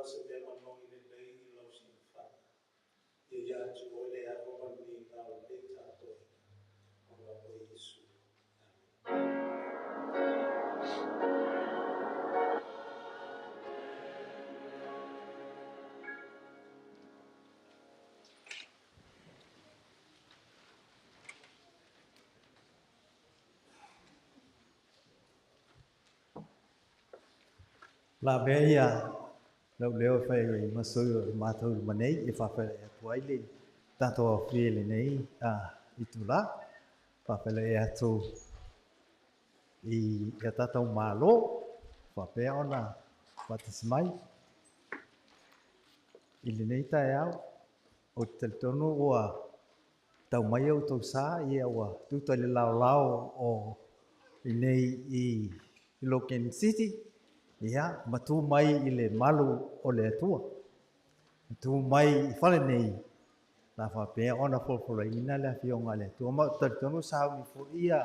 o se mea manogi lelei i lau silafaga. Ia ia te oe le ava ma le migao o lenei tapuaiga, ona o oe Iesu. Amene. La mea ia lau leo e fai ai ma sui o le matou i luma nei e faafeiloai atu ai le tatou aofia i lenei itula. Faafeiloai atu i a tatou Malo faapea ona faatasi mai i lenei taeao. Ou te talitonu ua tau mai outou sa, ia ua tuta i le laolao o inei i Logan City, ia ma tu mai i le malu o le Atua. Ma tu mai i fale nei, la faapea ona folafolaina le afioga a le Atua. Ma ou te talitonu sauni foi ia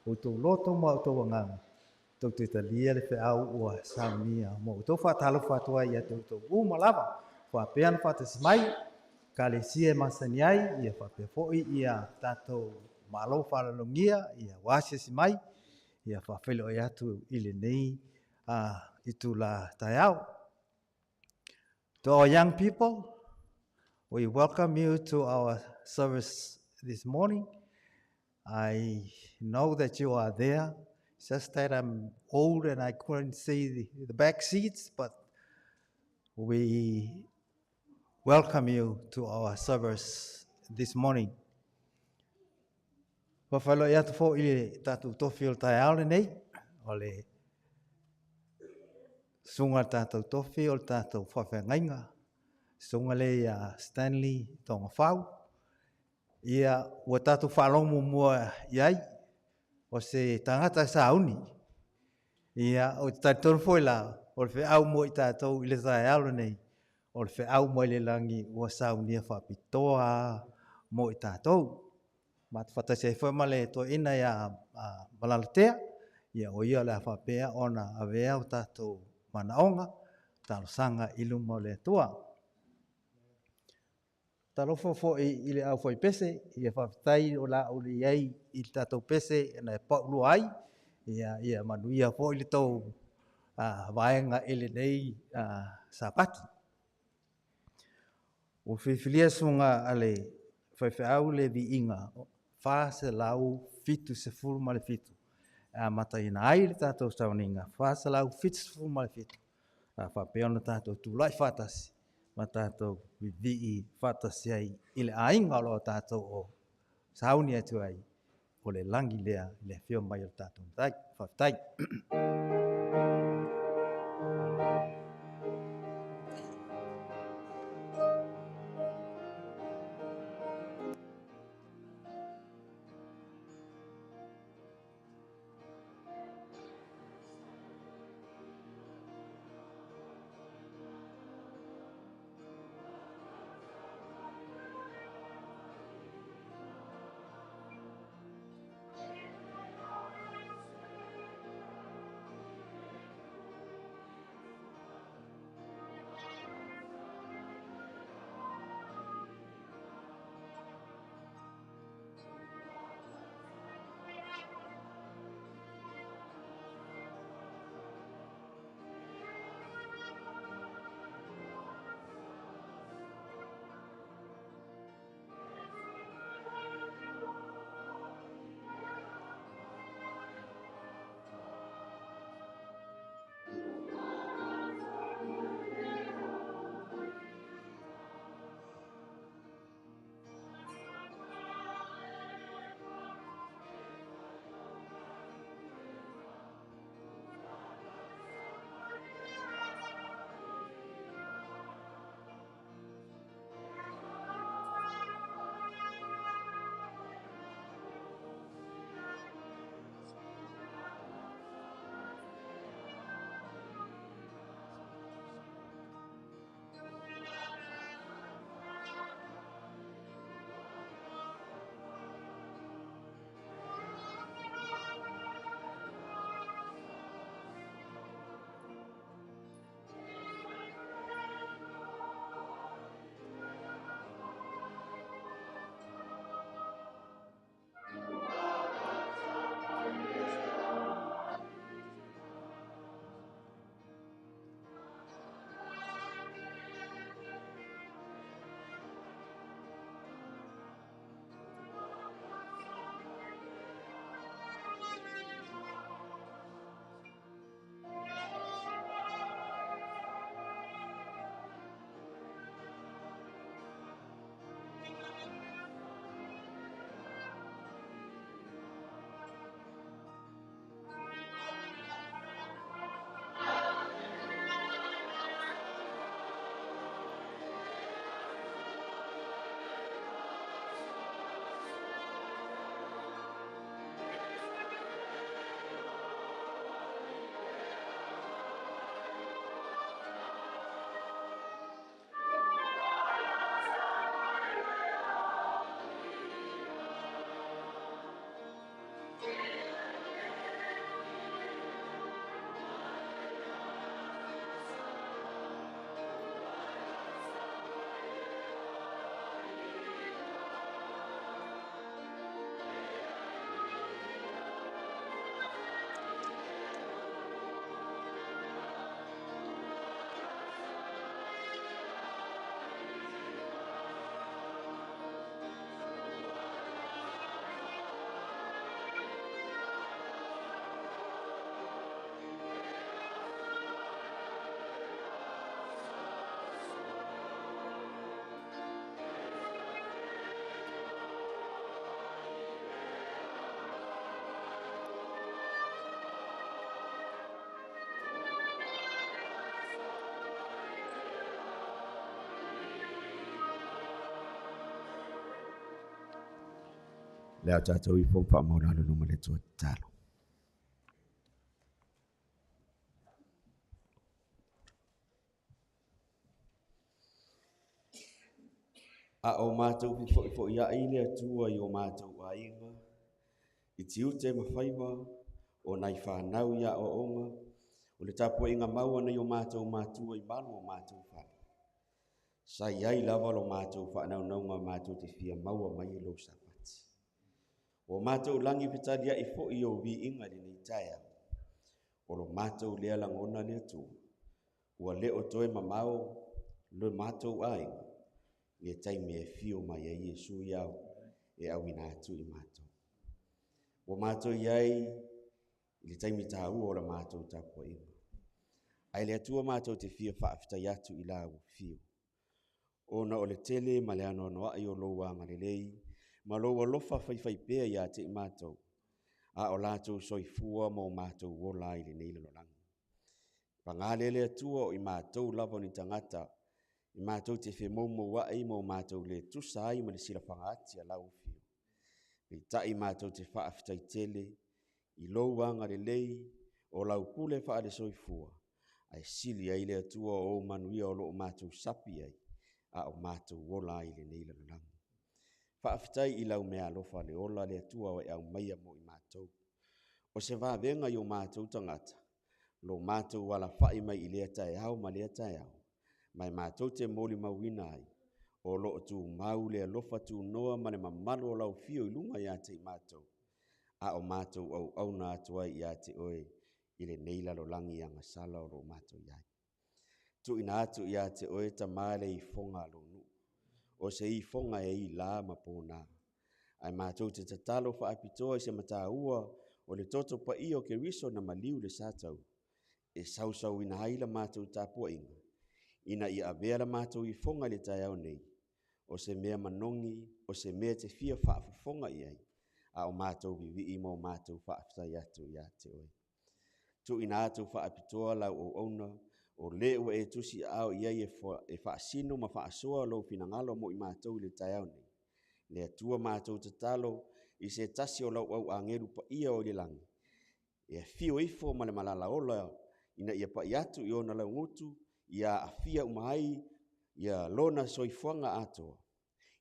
outou loto ma outou agaga, tou te talia le feau ua saunia mo outou. Faatalofa atu ai ia te outou uma lava, faapea ona faatasi mai Ekalesia e masani ai, ia faapea foi ia tatou Malo faalalogia, ia ua asiasi mai, ia faafeiloai atu i lenei itula taeao. To our young people, we welcome you to our service this morning. I know that you are there. It's just that I'm old and I couldn't see the back seats, but we welcome you to our service this morning. Faafeiloai atu foi i le tatou tofi o le taeao lenei, o le susuga le tatou tofi o le tatou faafeagaiga, susuga lea ia Stanley Togafau. Ia, ua tatou faalogo muamua i ai, o se tagata e sauni. Ia, ou te talitonu foi la, o le feau mo i tatou i le taeao lenei, o le feau mai le lagi ua saunia faapitoa mo i tatou. Matou faatasi ai foi ma le toeaina ia Malalatea, ia o ia o le a faapea ona avea o tatou manaoga, talosaga i luma o le Atua. Talofa foi i le aufaipese, ia faafetai o la ua i ai i le tatou pese na e paulua ai, ia manuia foi le tou vaega i lenei Sapati. Ua filifilia susuga a le faifeau le viiga 477 e amataina ai le tatou sauniga 477, a faapea ona tatou tulai faatasi ma tatou vivii faatasi ai i le aiga o lo o tatou o sauni atu ai, o le lagi lea i le afio mai o le tatou Matai. Faafetai. Le a tatou ifo ma faamaualalo i luma o le Atua. Tatalo. A o matou fefoifoiai le Atua i o matou aiga, i tiute ma faiva, o nai fanau i aoaoga, o le tapuaiga mau a nai o matou matua i malu o matou fale. Sa i ai lava lo matou faanaunauga matou te fia maua mai e lou Sapati. Ua matou lagi fetaliai foi i ou viiga i lenei taeao. O lo matou lea lagona le Atua, ua le o toe mamao lo matou aiga, le taimi e fio mai ai Iesu iau e auina atu i matou. Ua matou i ai i le taimi taua o la matou tapuaiga. Ae le Atua matou te fia faafetai atu i lau afio, ona o le tele ma le anoanoai o lou agalelei ma lou alofa faifaipea ia te i matou, a o latou soifua ma o matou ola ai i lenei lalolagi. Paga lea le Atua o i matou lava o ni tagata, i matou te femoumouai ma o matou le tusa ai ma le silafaga ati a lau afio. Peitai matou te faafetai tele i lou agalelei o lau pule faale-soifua, ae sili ai le Atua o ou manuia o lo o matou sapi ai, a o matou ola ai i lenei lalolagi. Faafetai i lau meaalofa le ola le Atua o e aumaia mo i matou. O se vavega i o matou tagata, lo matou alafai mai i lea taeao ma lea taeao, ma e matou te molimauina ai, o lo o tumau le alofa tunoa ma le mamalu o lau afio i luga ia te i matou, a o matou auauna atu ai ia te oe i lenei lalolagi agasala o lo o matou i ai. Tuuina atu ia te oe Tama le ifoga a lou nuu, o se ifoga e i la ma pona, ae matou te tatalo faapitoa i se mataua o le toto paia o Keriso na maliu le satau, e sausauina ai la matou tapuaiga, ina ia avea la matou ifoga i le taeao nei, o se mea manogi, o se mea te fia faafofoga i ai, a o matou vivii ma o matou faafetai atu ia te oe. Tuuina atu faapitoa lau auauna, o le ua e tusi aao i ai e faasino ma faasoa lou finagalo mo i matou i le taeao nei. Le Atua matou tatalo i se tasi o lau au agelu paia o i le lagi, e afio ifo ma le malala ola ina ia pai atu i ona laugutu, ia aafia uma ai ia lona soifuaga atoa,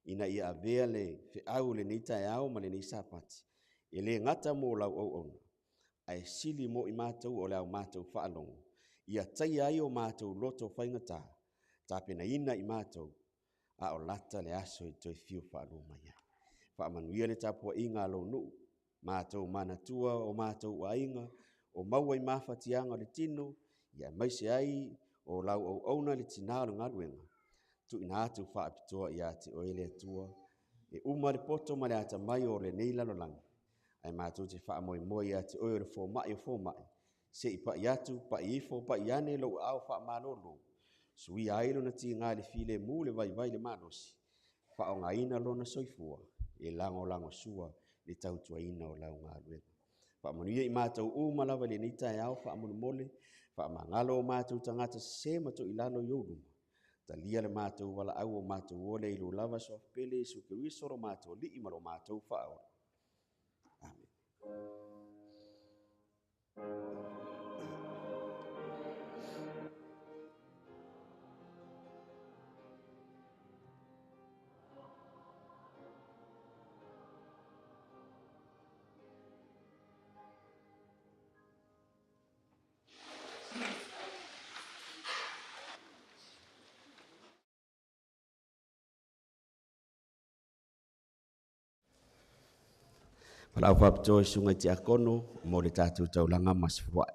ina ia avea le feau o lenei taeao ma lenei Sapati, e le gata mo lau auauna, ae sili mo i matou o le au matou faalogo, ia taia ai o matou loto faigata, tapenaina i matou, a o lata le aso e toe fiu faalua mai ai. Faamanuia le tapuaiga a lou nuu, matou manatua o matou aiga, o maua i mafatiaga o le tino, ia aemaise ai o lau auauna le tina o le galuega, tuuina atu faapitoa ia te oe le Atua, e uma le poto ma le atamai o lenei lalolagi, ae matou te faamoemoe ia te oe o le fomai o fomai, se i pai atu, pai ifo, pai ane lou aao faamalolo, suia ai lona tiga i le filemu le vaivai le malosi, faaaogaina lona soifua, e lagolagosua le tautuaina o lau galuega. Faamanuia i matou uma lava i lenei taeao faamolemole, faamagalo o matou tagata sese ma toilalo i ou luma, talia le matou valaau o matou ola i lou lava soafapele Iesu Keriso lo matou Alii ma lo matou Faaola. Amen. Valaau faapitoa i susuga i tiakono mo le tatou taulaga ma Sefuluai.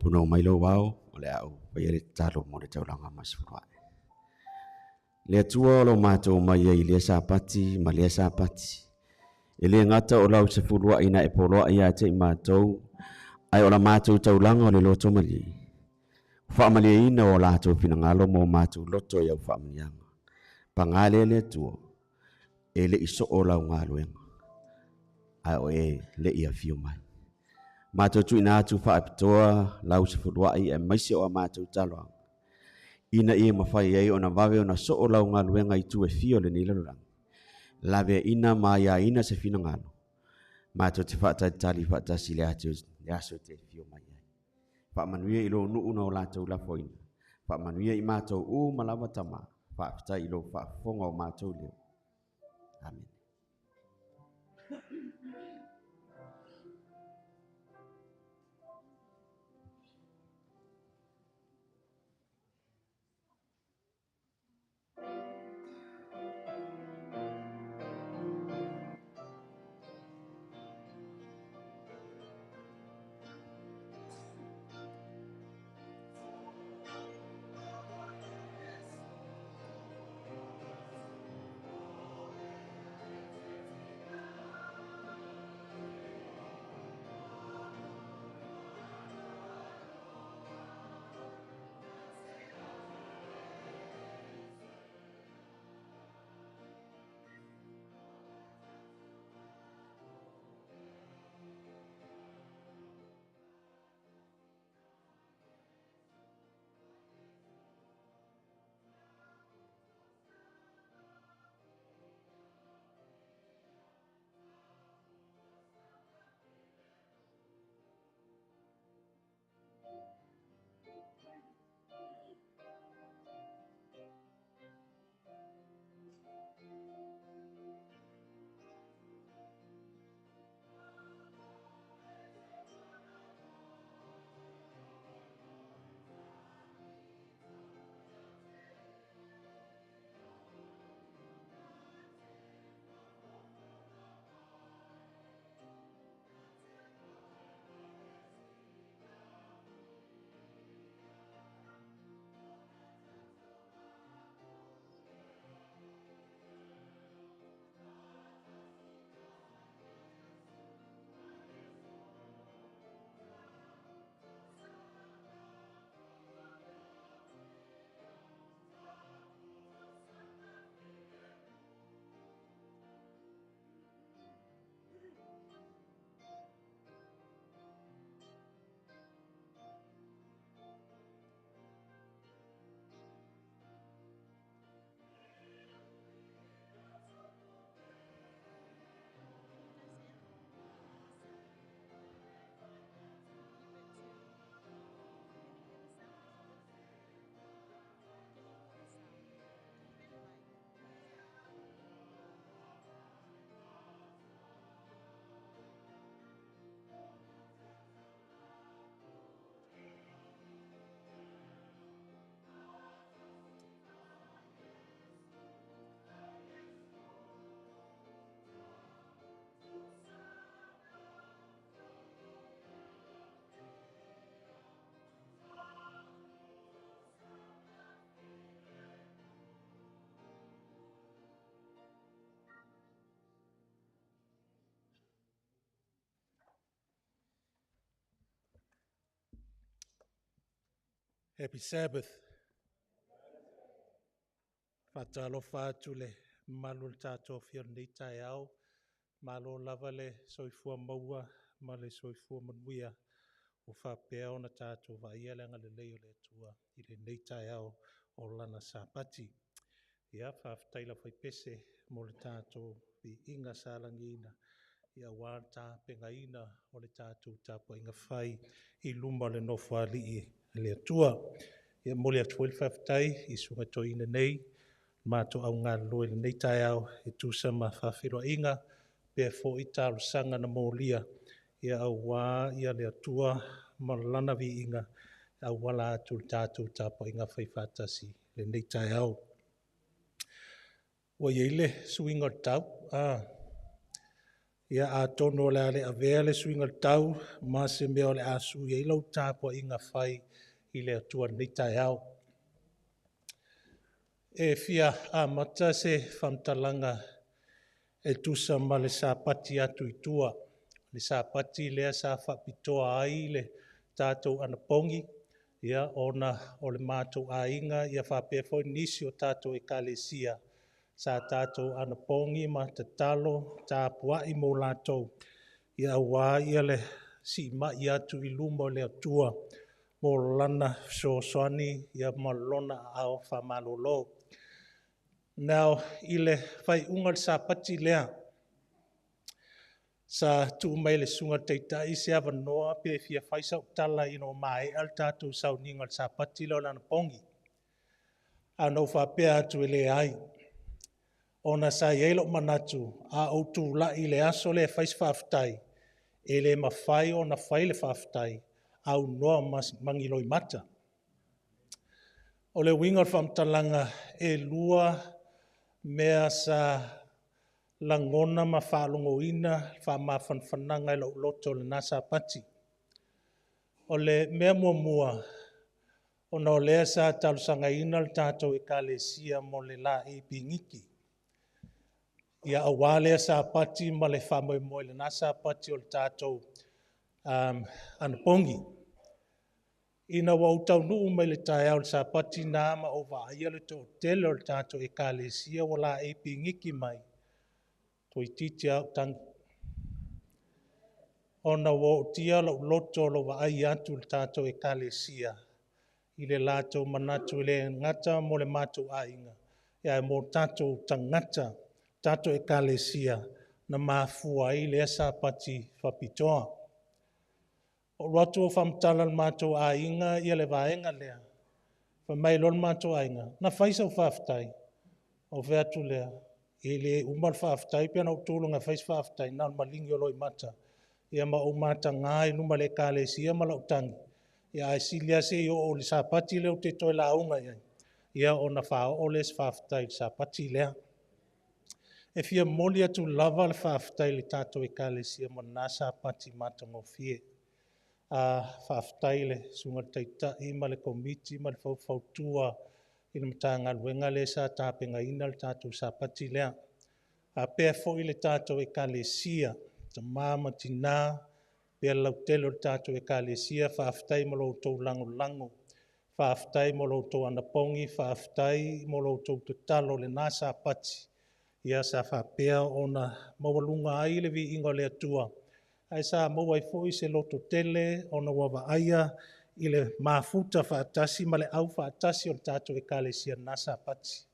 Punouai mai lou ao, o le a ou faia le tatalo mo le taulaga ma sefuluai. Le Atua o lo matou mai ai i lea Sapati ma lea Sapati. E le gata o lau sefuluai na e poloai ia te i matou, ae o la matou taulaga o le loto malie. Faamalieina o latou finagalo ma o matou loto i au faamanuiaga. Paga lea le Atua, e le i soo lau galuega, ae o e le i afio mai. Matou tuuina atu faapitoa lau sefuluai aemaise o a matou taloaga, ina ia mafai ai ona vave ona soo lau galuega i itu e fia o lenei lalolagi. Laveaina ma aiaina se finagalo, matou te faatalitali faatasi i le aso e te afio mai ai. Faamanuia i lou nuu na o latou lafoina. Faamanuia i matou uma lava Tama. Faafetai i lou faafofoga o matou leo. Amene. Happy Sabbath. Faatalofa atu le mamalu o le tatou afio i lenei taeao. Malo lava le soifua maua ma le soifua manuia ua faapea ona tatou vaaia le agalelei o le Atua i lenei taeao o Lana Sapati. Ia, faafetai i le aufaipese mo le tatou viiga sa lagiina, ia aua le tapenaina o le tatou tapuaiga fai i luma o le Nofoalii a le Atua. Ia, momoli atu foi le faafetai i Susuga Toeaina nei, matou au galulue i lenei taeao e tusa ma faafeiloaiga pea foi talosaga na molia, ia aua ia le Atua ma Lana viiga e auala atu i le tatou tapuaiga fai faatasi i lenei taeao. Ua i ai le suiga o le tau. Ia atonu o le a le avea le suiga o le tau ma se mea o le a sui ai lau tapuaiga fai i le Atua i lenei taeao. E fia amata se faamatalaga e tusa ma le Sapati atu i tua, le Sapati lea sa faapitoa ai le tatou anapogi, ia, ona o le matou aiga ia faapea foi nisi o tatou Ekalesia sa tatou anapogi ma tatalo tapuai mo latou, aua le siimai atu i luma o le Atua mo Lana fesoasoani ma Lona aao faamalolo. Now, i le faaiuga o le Sapati lea, sa tuu mai e le Susuga i le Taitai se avanoa pe fia fai sau tala ina ua maea le tatou sauniga o le Sapati lea o le anapogi. Ae na ou faapea atu e leai, ona sa i ai lou manatu, a ou tulai i le aso lea e fai se faafetai, e le mafai ona fai le faafetai aunoa ma ni loimata. O le uiga o le faamatalaga, e lua mea sa lagona ma faalogoina faamafanafanaga i lou loto i lena Sapati. O le mea muamua, ona o lea sa talosagaina le tatou Ekalesia mo le laei piniki, aua lea Sapati ma le faamoemoe i lena Sapati o le tatou anapogi. Ina ua ou taunuu mai i le taeao i le Sapati lena ma ou vaaia le toatele o le tatou Ekalesia ua laei piniki mai, toeitiiti lava ou tagi, ona ua ootia lou loto i lou vaai atu i le tatou Ekalesia i le latou manatu e le gata mo le matou aiga, ae mo tatou tagata, tatou Ekalesia, na mafua ai lea Sapati faapitoa. Ou alu atu ou faamatala i le matou aiga le vaega lea, fai mai loa le matou aiga, na fai sau faafetai? Ou fai atu lea, e le uma le faafetai pe na ou tu i luga e fai se faafetai, na o le maligi o loimata, ia ma ou mataga i luma o le Ekalesia ma lau tagi, ae sili lava se i oo i le Sapati lea ou te toe lauga ai, ia ona faaoo lea o se faafetai i le Sapati lea. E fia momoli atu lava le faafetai i le tatou Ekalesia mo lena Sapati matagofie. Faafetai i le Susuga i le Taitai ma le Komiti ma le faufautua i le Matagaluega lea sa tapenaina le tatou Sapati lea. Faapea foi le tatou Ekalesia, tama ma tina faapea le lautele o le tatou Ekalesia, faafetai mo lo outou lagolago, faafetai mo la outou anapogi, faafetai mo la outou tatalo i lena Sapati sa faapea ona maualuga ai le viiga o le Atua, ae sa maua ai foi se lototele ona ua vaaia i le mafuta faatasi ma le aufaatasi o le tatou Ekalesia i lena Sapati.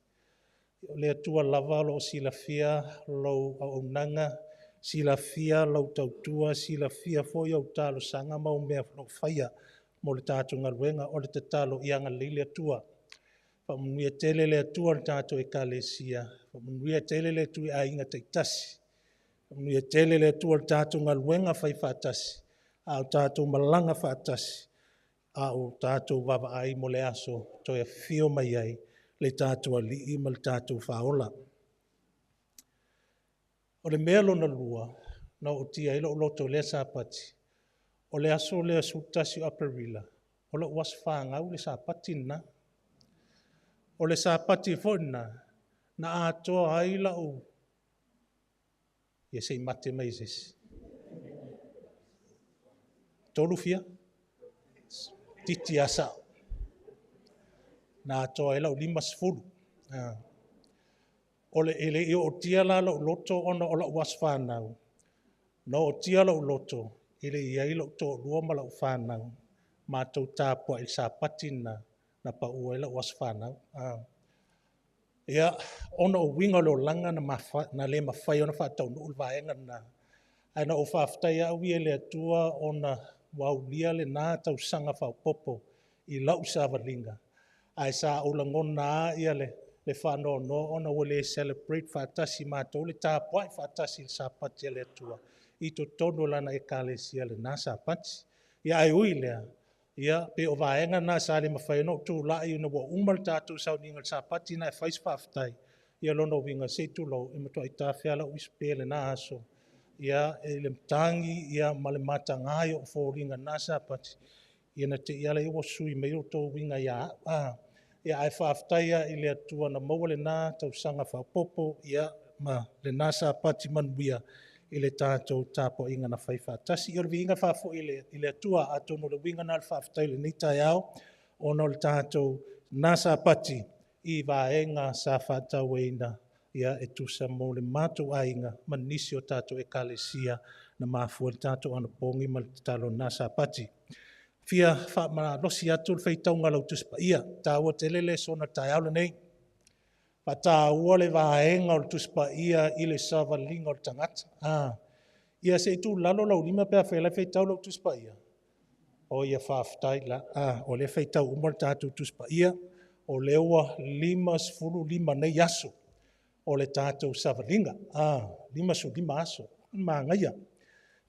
O le Atua lava o lo o silafia lau auaunaga, silafia lau tautua, silafia foi au talosaga ma au mea o lo o faia mo le tatou galuega. O le tatalo, ia agalelei le Atua, faamanuia tele le Atua i le tatou Ekalesia, faamanuia tele le Atua i aiga taitasi, faamanuia tele le Atua i le tatou galuega faifaatasi a o tatou malaga faatasi, a o tatou vaavaai mo le aso e toe afio mai ai le tatou Alii ma le tatou Faaola. O le mea lona lua na ootia ai lou loto i lea Sapati, o le aso lea 11 o Aperila, o lou aso fanau le Sapati lena. O le Sapati foi lena na atoa ai lau, ia se i mate mai e se isi. Tolu fia? Toeitiiti lava sao. Na atoa ai lau 50. E le i ootia la lou loto ona o lou aso fanau, na ootia lou loto e le i i ai lou toalua ma lau fanau matou tapuai i le Sapati lena na pau ai lou aso fanau. Ia, ona o uiga o le olaga na le mafai ai ona faataunuu le vaega lena, ae na ou faafetai lava au ia i le Atua ona ua aulia lena tausaga faaopoopo i lau savaliga, ae sa ou lagona lava le faanoanoa ona ua le celebrate faatasi matou le tapuai faatasi i le Sapati a le Atua i totonu o Lana Ekalesia i lena Sapati. Ae ui i lea, ia pei o vaega na sa le mafai ai ona ou tulai ina ua uma le tatou sauniga i le Sapati lena e fai se faafetai. Ia o lona uiga, se i tulou, e matuai tafe lava lau uisupē i lena aso Ia, i le matagi ia ma le mataga i o'u foliga i lena Sapati, ia na te i lava lea ua sui mai outou uiga ia a'u. Ia, ae faafetai lava i le Atua na maua lena tausaga faaopoopo ia ma lena Sapati manuia i le tatou tapuaiga na fai faatasi. Ia o le viiga faafoi i le Atua, atonu o le uiga lena o le faafetai i lenei taeao ona o le tatou na Sapati i vaega sa faatauaina ia e tusa mo le matou aiga ma nisi o tatou Ekalesia na mafua ai le tatou anapogi ma le tatalo i lena Sapati. Fia faamalosi atu le faitauga a lau Tusi Paia, e taua tele le lesona i le taeao lenei. Faataua le vaega o le Tusi Paia i le savaliga o le tagata. Ia se i tuulalo lau lima pe afai o la e faitau lau Tusi Paia. O ia faafetai la. O lea e faitau uma le tatou Tusi Paia. O lea ua 55 nei aso o le tatou savaliga. 55 aso. Manaia.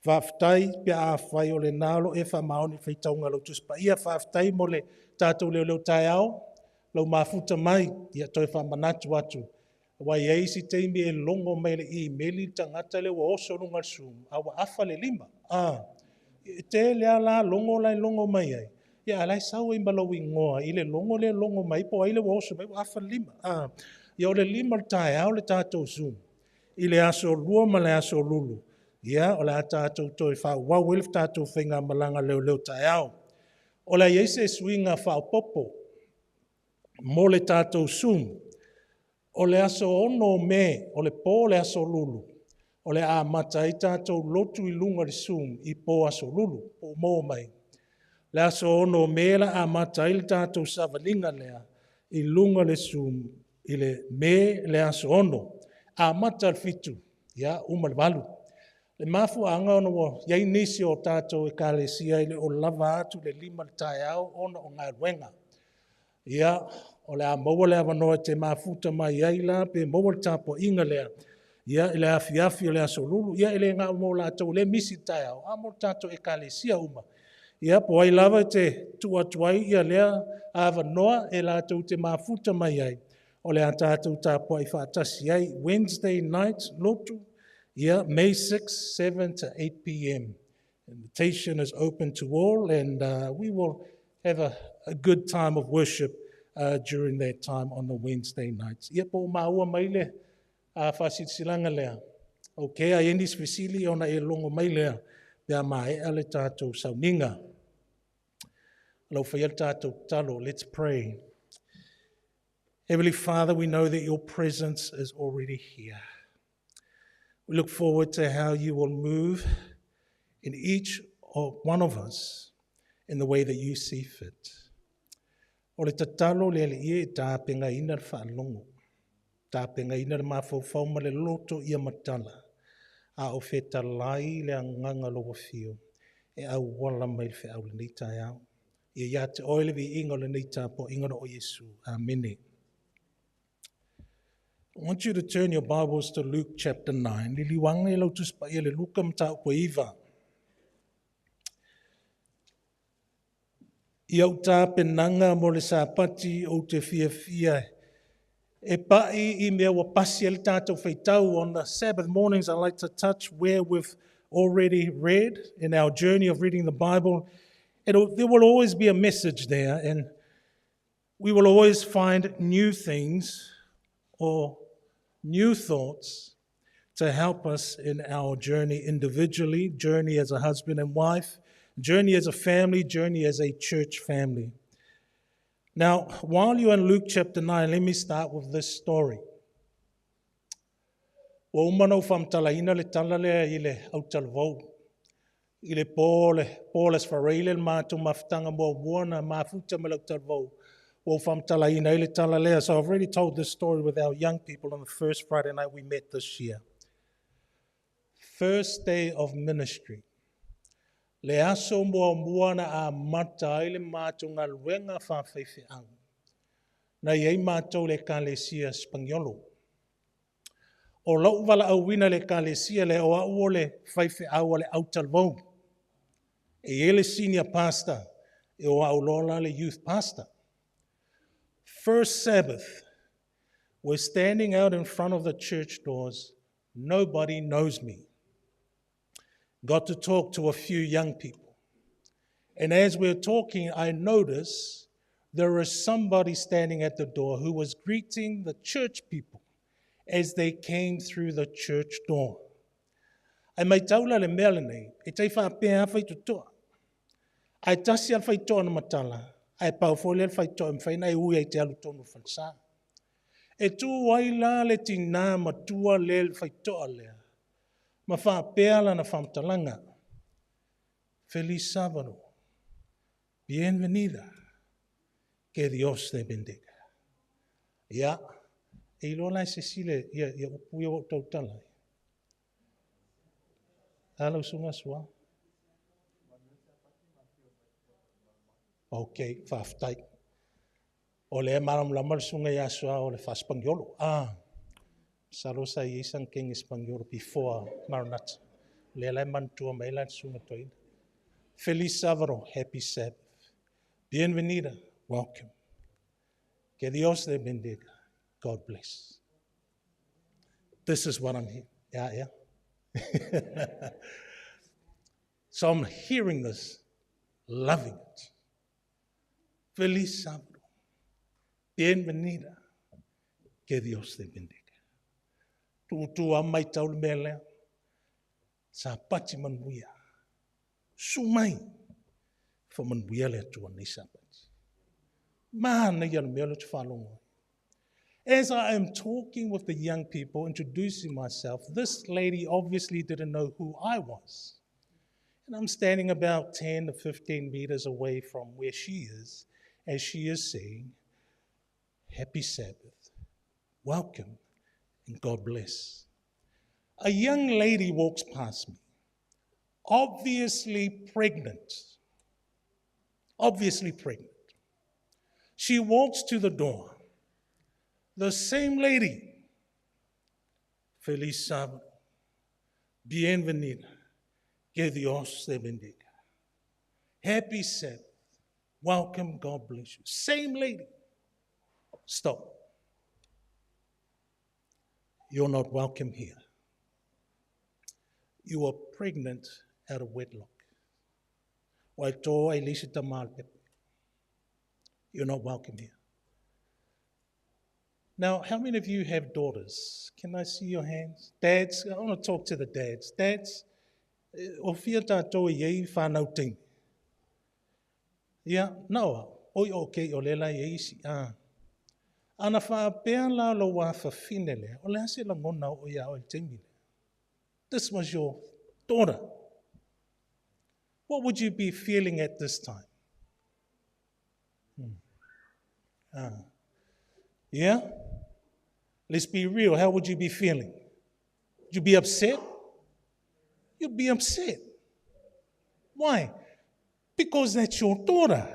Faafetai pe afai o lena o lo o e faamaoni i le faitauga a lau Tusi Paia. Faafetai mo le tatou leoleo taeao, lou mafuta mai. Ia toe faamanatu atu, aua e i ai isi taimi e logo mai e le imeli le tagata lea ua oso i luga o le Zoom, a ua afa le lima. E tele lava la logo la e logo mai ai, a o la e sau ai ma lou igoa i le logo lea e logo mai ai po o ai le ua oso mai ua afa le lima. Ia o le 5 i le taeao le tatou Zoom i le aso Lua ma le aso Lulu, ia o le a tatou toe faaauau ai le tatou faigamalaga leoleo taeao. O le a i ai se suiga faaopoopo mo le tatou Zoom. O le aso 6 o Me, o le po o le aso Lulu, o le a amata ai tatou lotu i luga o le Zoom i po aso Lulu, po ua maua mai. Le aso 6 o Me o le a amata ai le tatou savaliga lea i luga o le Zoom i le Me le aso 6. Amata i le 7, ia uma i le 8. Le mafuaaga ona ua i ai nisi o tatou Ekalesia e le o lava atu le 5 i le taeao ona o galuega. Ia, o le a maua le avanoa e te mafuta mai ai la pe maua le tapuaiga lea ia i le afiafi o le aso Lulu. Ia e le na o latou o lea e misi i le taeao, a mo tatou Ekalesia uma. Ia po o ai lava e te tuu atu ai lea avanoa e latou te mafuta mai ai, o le a tatou tapuai faatasi ai. Wednesday night lotu, ia May 6, 7 to 8 p.m. Invitation is open to all, and we will have a good time of worship during that time on the Wednesday nights. Ia po o maua mai le faasilasilaga lea. Okay, a i ai nisi fesili ona e logo mai lea pe a maea le tatou sauniga. Lau faia le tatou tatalo. Let's pray. Heavenly Father, we know that your presence is already here. We look forward to how you will move in each of one of us in the way that you see fit. O le tatalo le Alii e tapenaina le faalogo, tapenaina le mafaufau ma le loto ia matala, a o fetalai le agaga lou afio e auala mai le feau lenei taeao. Ia ia te oe le viiga o lenei tapuaiga ona o Iesu. Amene. I want you to turn your Bibles to Luke chapter 9. Liliu ane lau Tusi Paia le Luka mataupu e 9. I au tapenaga mo le Sapati ou te fiafia e pai i mea ua pasi ai le tatou faitau. On the Sabbath mornings, I like to touch where we've already read in our journey of reading the Bible. There will always be a message there, and we will always find new things or new thoughts to help us in our journey individually, journey as a husband and wife, journey as a family, journey as a church family. Now, while you're in Luke chapter 9, let me start with this story. Ua uma ona ou faamatalaina le tala lea i le autalavou. I le po le sfareile le matou mafutaga muamua na mafuta ma le autalavou. Ua ou faamatalaina ai le tala lea. So I've already told this story with our young people on the first Friday night we met this year. First day of ministry. Le aso muamua na amata ai le matou galuega faafaifeau. Na i ai matou le Ekalesia Spaniolo. O lou valaauina le Ekalesia le o au o le faifeau a le autalavou. E i ai le senior pastor, e o au loa la le youth pastor. First Sabbath, we're standing out in front of the church doors. Nobody knows me. Got to talk to a few young people. And as we're talking, I notice there is somebody standing at the door who was greeting the church people as they came through the church door. Ai mai taula le mea lenei, e tai whaapea faitotoa. Ai tasi al faitoa na matala, ai pau foi le faitoa mwhaina e ui ai te alu tonu falsa. E tu ai la le tina matua le le faitoa lea. Ma whaapea la na whamtalanga. Feliz sábado. Bienvenida. Que Dios te bendiga. Ia, e iloa la e se isi le, ia, ia upu ia ua ou tautala ai. A lau susuga Sua. Ok, faafetai. O lea e malamalama le susuga ia Sua o le Faasepaniolo. Ah, masalo sa i ai sana kenge Sepaniolo before Maranatha. O lea la e manatua mai la le susuga toeaina. Feliz sábado, happy Sabbath. Bienvenida, welcome. Que Dios te bendiga. God bless. This is what I'm hearing. Yeah, yeah. So I'm hearing this, loving it. Feliz sábado. Bienvenida. Que Dios te bendiga. Tutu a mai tau le mea lea. Sapati manuia. Su mai. Faamanuia le Atua nei Sapati. Manaia le mea lea ou te faalogo ai. As I am talking with the young people, introducing myself, this lady obviously didn't know who I was. And I'm standing about 10 to 15 meters away from where she is, as she is saying, Happy Sabbath, welcome, and God bless. A young lady walks past me, obviously pregnant. Obviously pregnant. She walks to the door. The same lady, Feliz sábado, bienvenida, que Dios te bendiga. Happy Sabbath, welcome, God bless you. Same lady. Stop. You're not welcome here. You are pregnant out of wedlock. Wai tō ai lisi tamal pepe. You're not welcome here. Now, how many of you have daughters? Can I see your hands? Dads, I want to talk to the dads. Dads, o fia tātou i ei whānau teine. Ia, no, oi o ke o lela i isi. Ah. Ana whaapea la lo wā whawhine lea, o le ase langona o ia o le teimi lea. This was your daughter. What would you be feeling at this time? Yeah? Let's be real. How would you be feeling? Would you be upset? You'd be upset. Why? Because that's your daughter.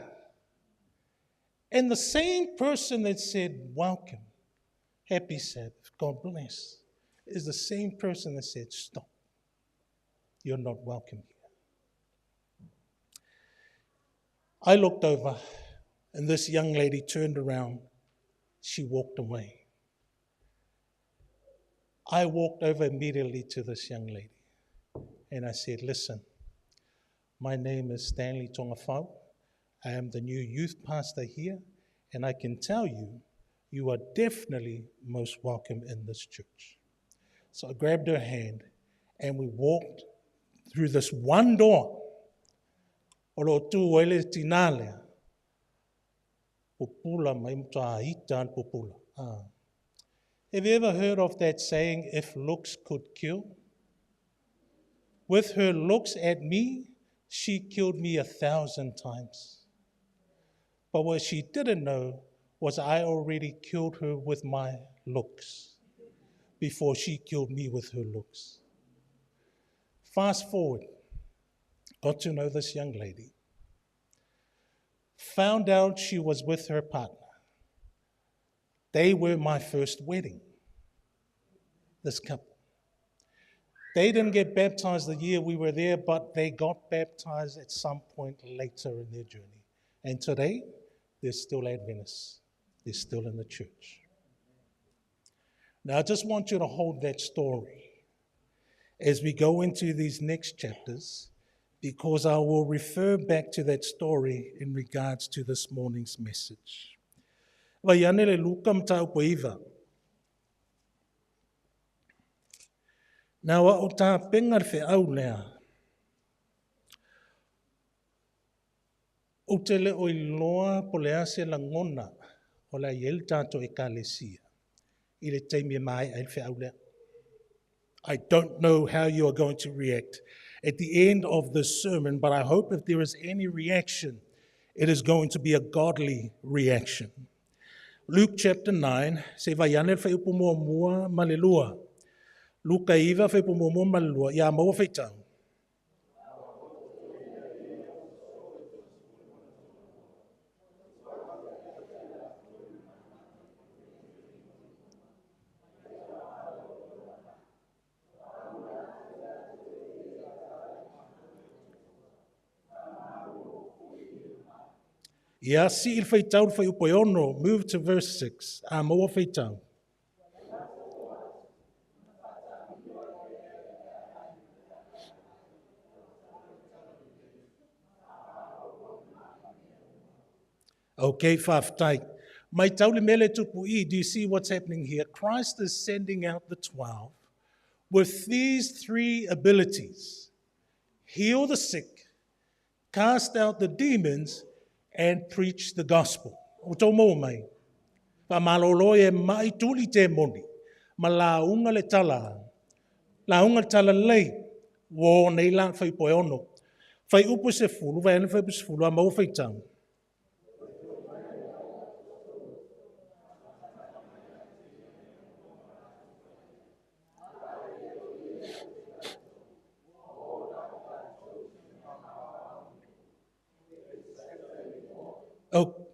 And the same person that said, welcome, happy Sabbath, God bless, is the same person that said, stop, you're not welcome here. I looked over, and this young lady turned around. She walked away. I walked over immediately to this young lady, and I said, listen, my name is Stanley Togafau. I am the new youth pastor here, and I can tell you, you are definitely most welcome in this church. So I grabbed her hand, and we walked through this one door. O lo tu ai le tina lea. Pupula mai matua ita le pupula. Have you ever heard of that saying, if looks could kill? With her looks at me, she killed me 1,000 times. But what she didn't know was I already killed her with my looks before she killed me with her looks. Fast forward, got to know this young lady. Found out she was with her partner. They were my first wedding, this couple. They didn't get baptized the year we were there, but they got baptized at some point later in their journey. And today, they're still Adventists. They're still in the church. Now, I just want you to hold that story. as we go into these next chapters, because I will refer back to that story in regards to this morning's message. Vaai ane le Luka mataupu e 9. Now, a o tapena le feau lea, ou te le o iloa po o le a se lagona o le a i ai le tatou ekalesia i le taimi e maea ai le feau lea. I don't know how you are going to react at the end of this sermon, but I hope if there is any reaction, it is going to be a godly reaction. Luke chapter 9, se i vaai ane le fuaiupu muamua ma le lua. Luka 9, fuaiupu muamua ma le lua, ia maua faitau. Ia sii le faitau le fuaiupu e 6, move to verse 6, a maua faitau. Okay, faafetai. Matau le mea lea e tupu i i, do you see what's happening here? Christ is sending out the 12 with these three abilities: heal the sick, cast out the demons, and preach the gospel. Ua outou maua mai? Faamalolo e ma'i, tuli temoni, ma lauga le tala. Lauga le talalelei. Ua o nei la le fuaiupu e 6. Fuaiupu e 10, vaai ane le fuaiupu 10, a maua faitau.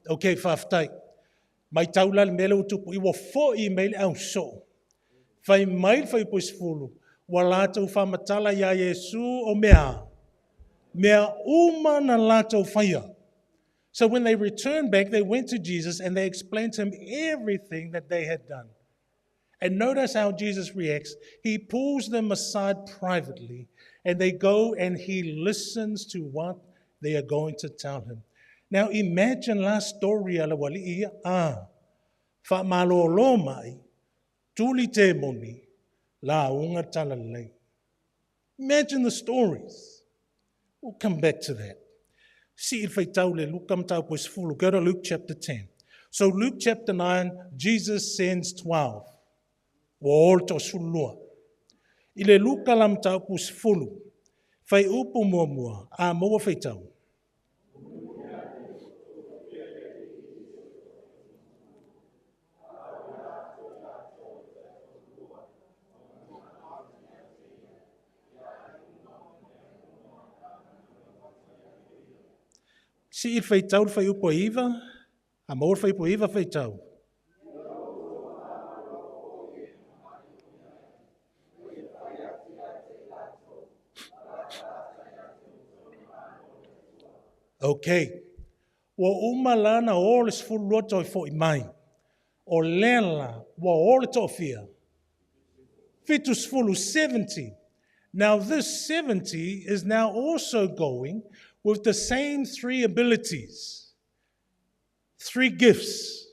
Okay, faafetai. Matau la le mea lea ua tupu i, ua foi mai le ausoo. Fai mai le fuaiupu e 10, ua latou faamatala iā Iesu o mea, mea uma na latou faia. So when they returned back, they went to Jesus and they explained to him everything that they had done. And notice how Jesus reacts. He pulls them aside privately and they go and he listens to what they are going to tell him. Now imagine la story a le ualii ia. Ah, faamalolo ma'i, tuli temoni, lauga talalelei. Imagine the stories. We'll come back to that. Sii le faitau le Luka mataupu e 10. Go to Luke chapter 10. So Luke chapter 9, Jesus sends 12. Ua o le toasefululua. I le Luka la mataupu 10, fuaiupu muamua, a maua faitau. Sii le faitau le fuaiupu e 9, a maua le fuaiupu e 9 faitau. Okay. Ua uma la na o le 12 toe foi mai. O lea la, ua o le toafia. 70, 70. Now this 70 is now also going with the same three abilities. Three gifts.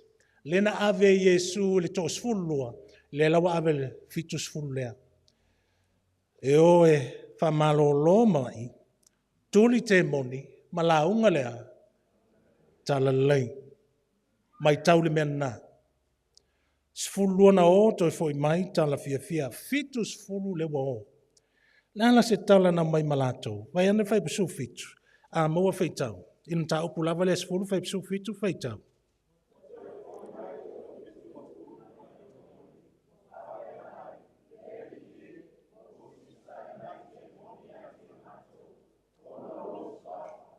Lea na ave e Iesu le 12, lea la ua ave le 70 lea. E o e faamalolo ma'i, tuli temoni, ma lauga lea, talalelei. Matau le mea lena. 12 na o, toe foi mai, tala fiafia. 70 lea ua o. Le a la se tala na aumai ma latou? Vaai ane le fuaiupu 17, a maua faitau. I le mataupu lava lea 10, fuaiupu 17, faitau.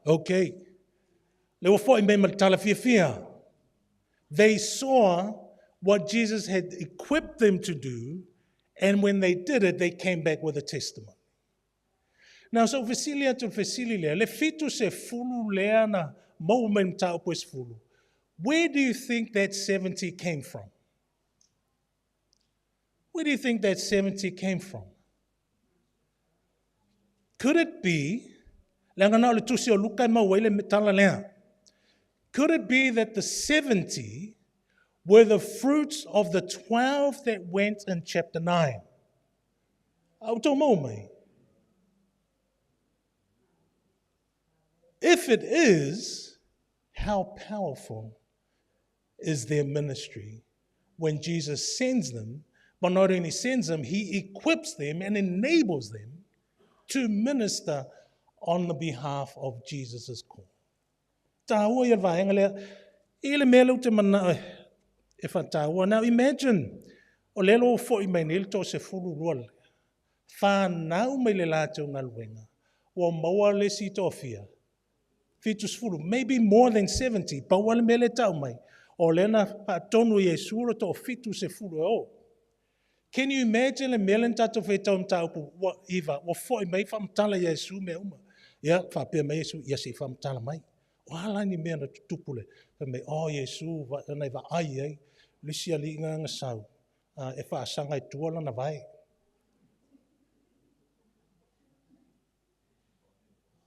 Okay. Le ua foi mai ma le tala fiafia. They saw what Jesus had equipped them to do, and when they did it, they came back with a testimony. Now, so fesili atu le fesili lea, le 70 lea na maua mai le mataupu e 10, where do you think that 70 came from? Where do you think that 70 came from? Could it be, leaga na o le tusi o Luka e maua ai le tala lea. Could it be that the 70 were the fruits of the 12 that went in chapter 9? A ua tou maua mai? If it is, how powerful is their ministry when Jesus sends them, but not only sends them, he equips them and enables them to minister on the behalf of Jesus' call. Tāua ia le vaega lea, i le mea lea ou te manao e faataua. Now imagine, o lea ua foi mai nei le 12 lea, fanau mai le latou galuega, ua maua le isi toafia? 70, maybe more than 70. Pau lava le mea lea e tau mai, o lea na faatonu e Iesu le toa-70 e o. Can you imagine le mea lea na tatou faitau i mataupu ua iva, ua foi mai faamatala ia Iesu mea uma. Ia, faapea mai Iesu, ia se i faamatala mai. O a la ni mea na tutupu le, fai mai, oh Iesu, na e vaai ai, le isi alii na sau, e faasaga i tua lana vae.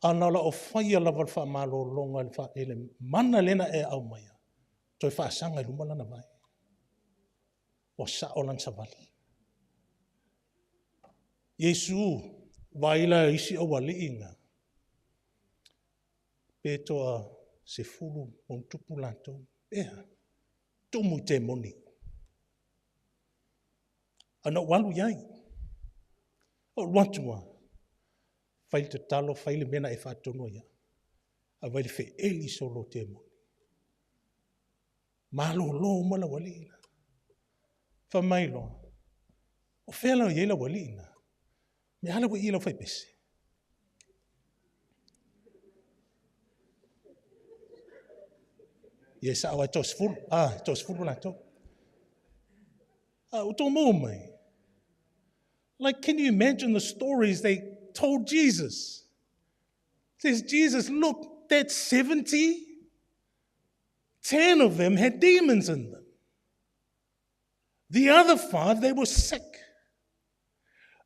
A na o lau faia lava le faamalologa i le mana lea na e aumaia, toe faasaga i luma lana vae. Ua sao lana savali. Iesu, vaai la isi aualii na, pe toa 10+ latou. Ea, tumu i temoni. A na ou alu i ai. Ou alu atu lava, fai le tatalo, fai le mea na e faatonu ai au. Ae vaai le feeli solo o temoni. Malolo uma le aualii la. Fai mai loa, o fea la o i ai le aualii na? Me ala ua i lau faipese. Ia e sao ai 30. Ah, 30 latou. Ah, ua tou maua mai. Like, can you imagine the stories they told Jesus? Says, Jesus, look, that 70, 10 of them had demons in them. The other 5, they were sick.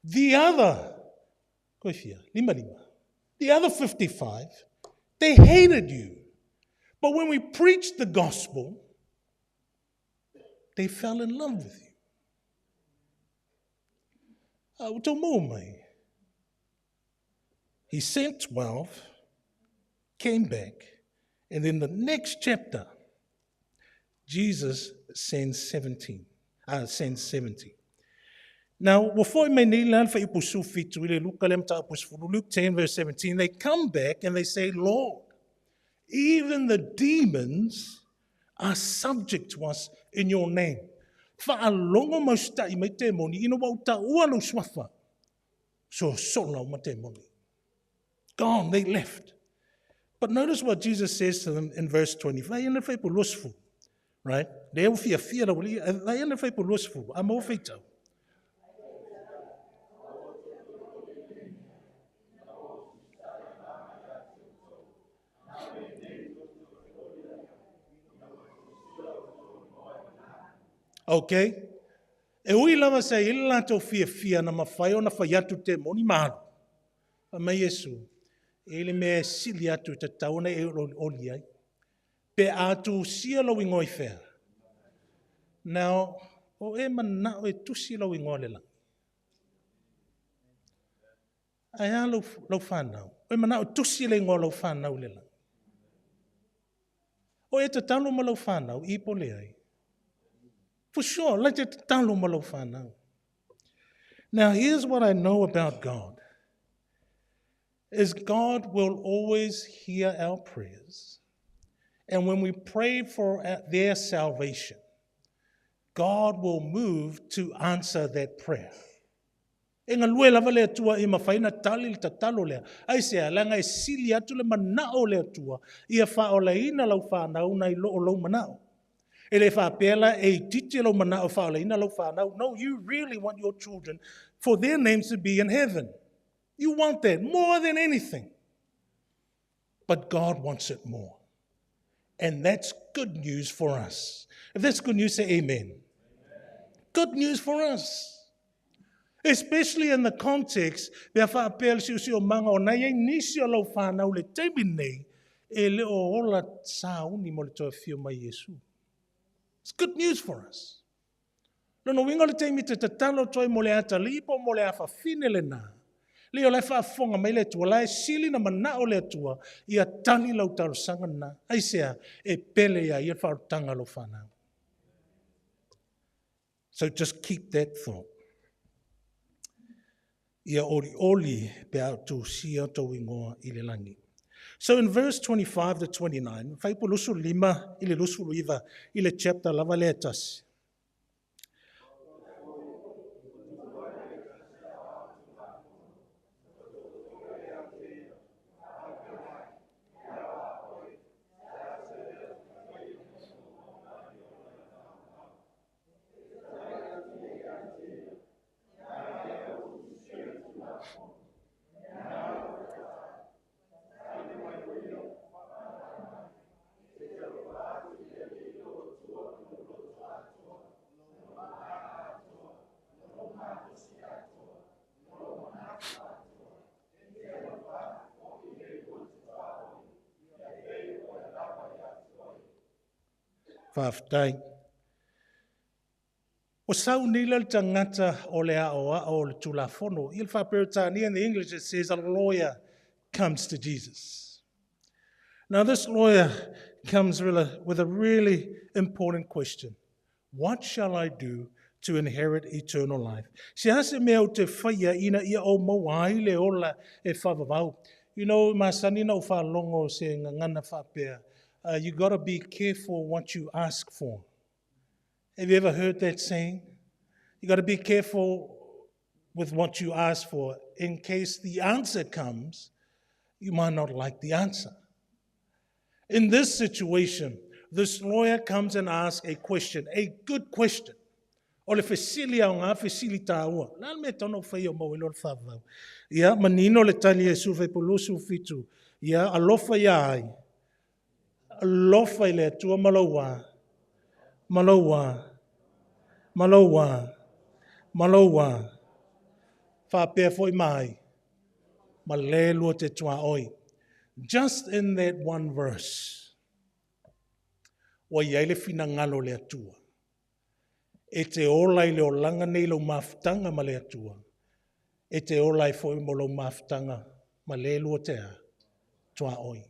The other, koe whia, lima lima. The other 55, they hated you. But when we preached the gospel, they fell in love with you. Ua tou maua mai. He sent 12, came back, and then the next chapter, Jesus sends 17. Sends 70. Now, ua foi mai nei la le fuaiupu 17 i le Luka lea mataupu 10, Luke 10 verse 17, they come back and they say, Lord, even the demons are subject to us in your name. Faalogo ma usitai mai temoni, ina ua ou taua lou suafa. Sosola uma temoni. Gone, they left. But notice what Jesus says to them in verse 20. Vai ana fuaiupu 20, right? Lea ua fiafia lau alii, vai ana fuaiupu 20, a maua faitau. Okay. E ui lava sa i ai le latou fiafia na mafai ona fai atu temoni ma alu. Fai mai Iesu, e i ai le mea e sili atu e tatau ona e olioli ai. Pe a tusia lou igoa i fea? Now, o e manao e tusi lou igoa i le lagi. Ae a lau fanau? O e manao e tusi le igoa o lau fanau i le lagi. O e tatalo ma lau fanau, i po leai. For sure, lai te tatalo ma lau fanau. Now, here's what I know about God. Is God will always hear our prayers. And when we pray for their salvation, God will move to answer that prayer. E galue lava le Atua i mafai ona tali le tatalo lea. Aisea? Leaga e sili atu le manao o le Atua ia faaolaina lau fanau nai lo o lou manao. E le faapea la e itiiti lou manao e faaolaina lau fanau. No, you really want your children for their names to be in heaven. You want that more than anything. But God wants it more. And that's good news for us. If that's good news, say amen. Good news for us. Especially in the context, pe a faapea le siosiomaga o nai ai nisi o lau whanau le taimi nei, e le o ola sauni mo le toe afio mai Iesu. It's good news for us. Lona uiga o le taimi te tatalo atu ai mo le atalii po o mo le afafine lena, le o la e faafofoga mai le Atua, la e sili na manao le Atua ia tali lau talosaga lena. Aisea? E pele ia ia le faaolataga a lau fanau. So just keep that thought. Ia olioli pe a tusia tou igoa i le lagi. So in verse 25 to 29, fuaiupu 25 i le 29 i le chapter lava lea tasi. Faafetai. Ua sauni le tagata o le aoao o le Tulafono. I le faa-Peretania, in the English it says a lawyer comes to Jesus. Now this lawyer comes with a really important question. What shall I do to inherit eternal life? Se a se mea ou te faia ina ia ou maua ai le ola e faavavau. You know, masani na ou faalogo se gagana faapea. You got to be careful what you ask for. Have you ever heard that saying? You got to be careful with what you ask for. In case the answer comes, you might not like the answer. In this situation, this lawyer comes and asks a question, a good question. O le fesili aoga, fesili taua. La le mea tono whai o mau i lo le whawau. Ia, manino le tali e su fuaiupu 27. Ia, alofa ia ai. Alofa i le Atua ma lou a. Ma lou a. Ma lou a. Ma lou a. Faapea foi ma ai. Ma le lua te tuaoi. Just in that one verse, ua i ai le finagalo o le Atua. E te ola i le olaga nei lou mafutaga ma le Atua. E te ola ai foi mo lou mafutaga ma le lua te a, tuaoi.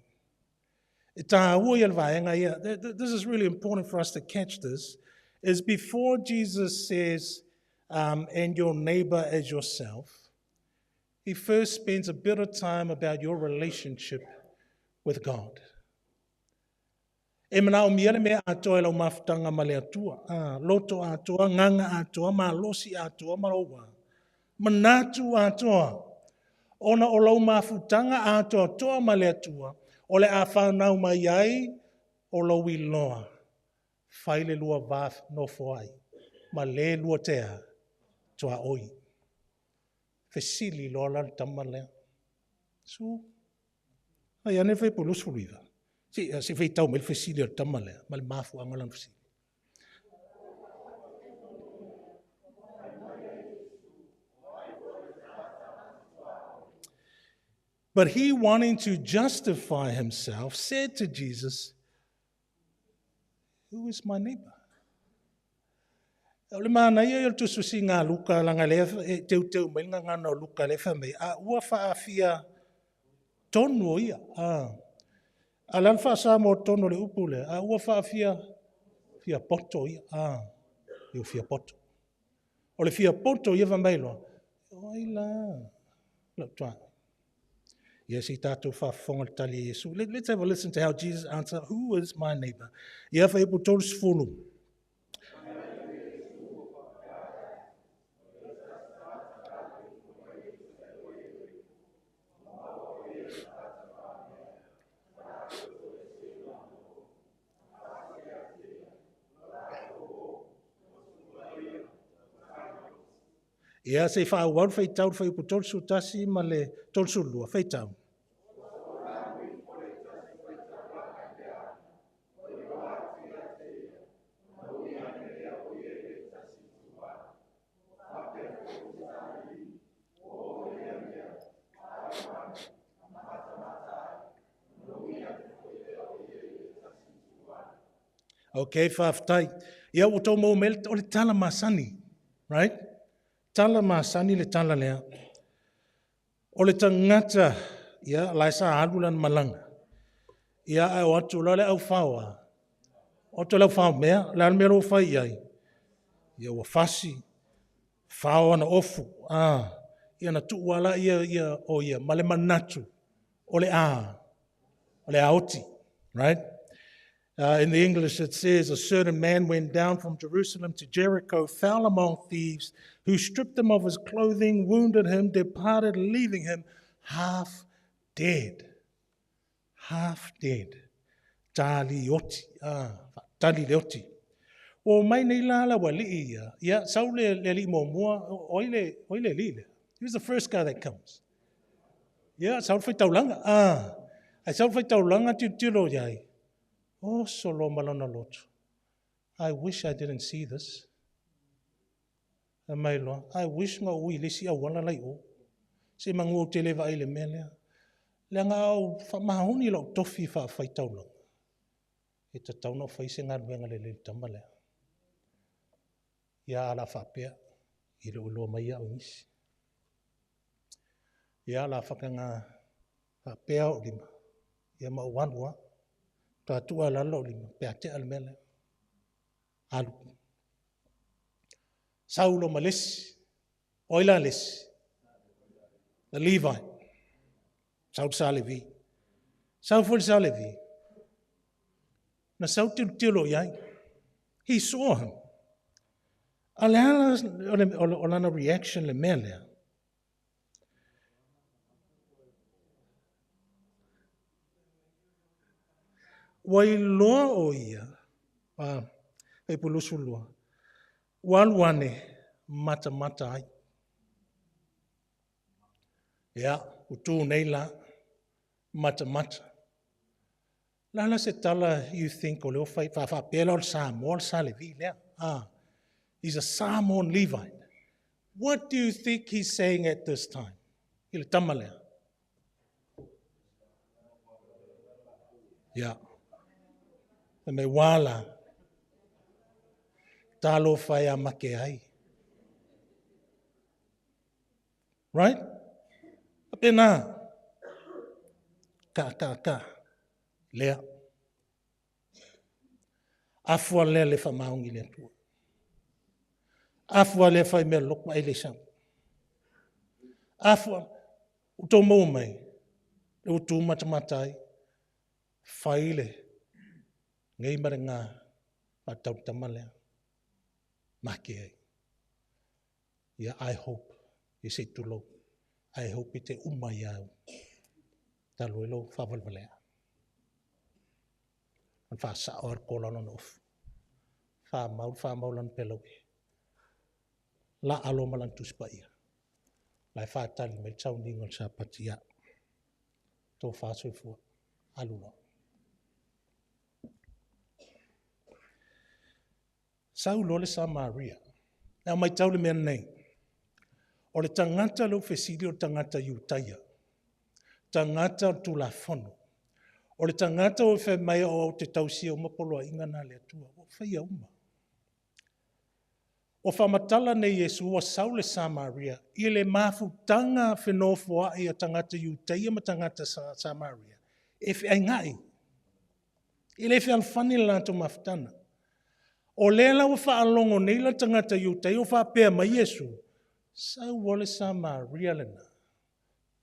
E tāua ia le vaega ia. This is really important for us to catch this, is before Jesus says, and your neighbor as yourself, he first spends a bit of time about your relationship with God. E manaomia le mea atoa e lau mafutaga ma le Atua. Ah, loto atoa, gaga atoa, malosi atoa, ma lou a. Manatu atoa. Ona o lau mafutaga atoa toa ma le Atua, o le a whanau mai ai, o lou iloa. Fai le lua va nofo ai. Ma le lua te a, tuaoi. Fesili loa la le tama lea. Su. Ai ane fuaiupu 29. Si, si faitau mai le fesili o le tama lea, ma le mafuaaga lana fesili. But he, wanting to justify himself, said to Jesus, Who is my neighbor? O le manaia ia o le tusitusiga a Luka leaga lea e teuteu mai le gagana o Luka lea e fai mai, a ua faafia tonu o ia. A, a le a le faa-Samoa tonu o le upu lea, a ua faafia fia poto ia. A, e fia poto. O le fia poto ia fai mai loa, o ai la, lau tuaoi. Ia se i tatou faafofoga le tali a Iesu. Let's have a listen to how Jesus answered, Who is my neighbor? Ia fuaiupu 30. Ia se i faaauau le faitau le fuaiupu 31 ma le 32. Faitau. Okay, faafetai. Ia, ua outou maua mai o le tala masani, right? Tala masani le tala lea. O le tagata, ia, la e sa alu lana malaga. Ia, ae o atu loa le aufao a. O atu le aufao mea, o le a le mea la ua fai i ai? Ia, ua fasi, fao ana ofu, ia na tuu lava lea o ia ma le manatu o le a, o le a oti, right? In the English it says, a certain man went down from Jerusalem to Jericho, fell among thieves, who stripped him of his clothing, wounded him, departed, leaving him half dead. Half dead. Tali oti. Faatali le oti. Ua omai nei la le aualii ia. Ia, sau le alii muamua, o ai le, o ai le alii lea? Who's the first guy that comes? Ia, sau le faitaulaga. Ae sau le faitaulaga tilotilo i ai. Oso loa ma lona loto. I wish I didn't see this. Fai mai loa, I wish na ou ui i le isi auala la i o. Se manu ou te le vaai i le mea lea. Leaga a ou faamaoni i lou tofi faafaitaulaga, e tatau ona ou fai se galuega lelei i le tama lea. Ia, a o le a faapea, e le o iloa mai au e nisi. Ia, o le a faapena faapea ou lima, ia ma ou alu lava. Faatoa tuu lava i lalo lou lima pe a tea le mea lea. Alu. Sau loa ma le isi. O ai la le isi? The Levite. Sau le Sa Levi. Sau foi le Sa Levi. Na sau tilotilo i ai. He saw him. A le a o lana reaction le mea lea? Ua iloa o ia, Fuaiupu 22, ua alu ane matamata ai. Ia, ua tu nei la, matamata. O le a la se tala you think o lea ua fai, faapea la o le Samoa le Sa Levi lea. He's a Samoan Levite. What do you think he's saying at this time? I le tama lea. Ia. Fai mai, ua la, talofa e a make ai. Right? Faapena. Ka, ka, ka. Lea. Afu a lea le faamaoni i le Atua. Afu a lea fai mea loko ai le sau. Afu a, ua outou maua mai, le ua tu matamata ai, fai le nei ma le gā, faatatau i le tama lea. Make ai. Ia, I hope, ia se i tulou, I hope e te uma ia au, talu ai lou faavalevalea. Na faasao lava le kola o lona ofu. Famau, famau lana peleue. Laa loa ma lana Tusi Paia. La e faatali mai le sauniga o le Sapati. Ia, tofa soifua. Alu loa. Sau loa le Samaria. Now matau le mea lenei. O le tagata lea ua fesili o le tagata Iutaia. Tagata o le Tulafono. O le tagata ua fai mai o au te tausia uma poloaiga na a le Atua. Ua ou faia uma. Ua faamatala nei Iesu ua sau le Samaria i le mafutaga fenofoai a tagata Iutaia ma tagata Samaria e feainai. E le fealofani le latou mafutaga. O lea la ua faalogo nei la le tagata Iutaia ua faapea mai Iesu, sau loa le Samaria lena,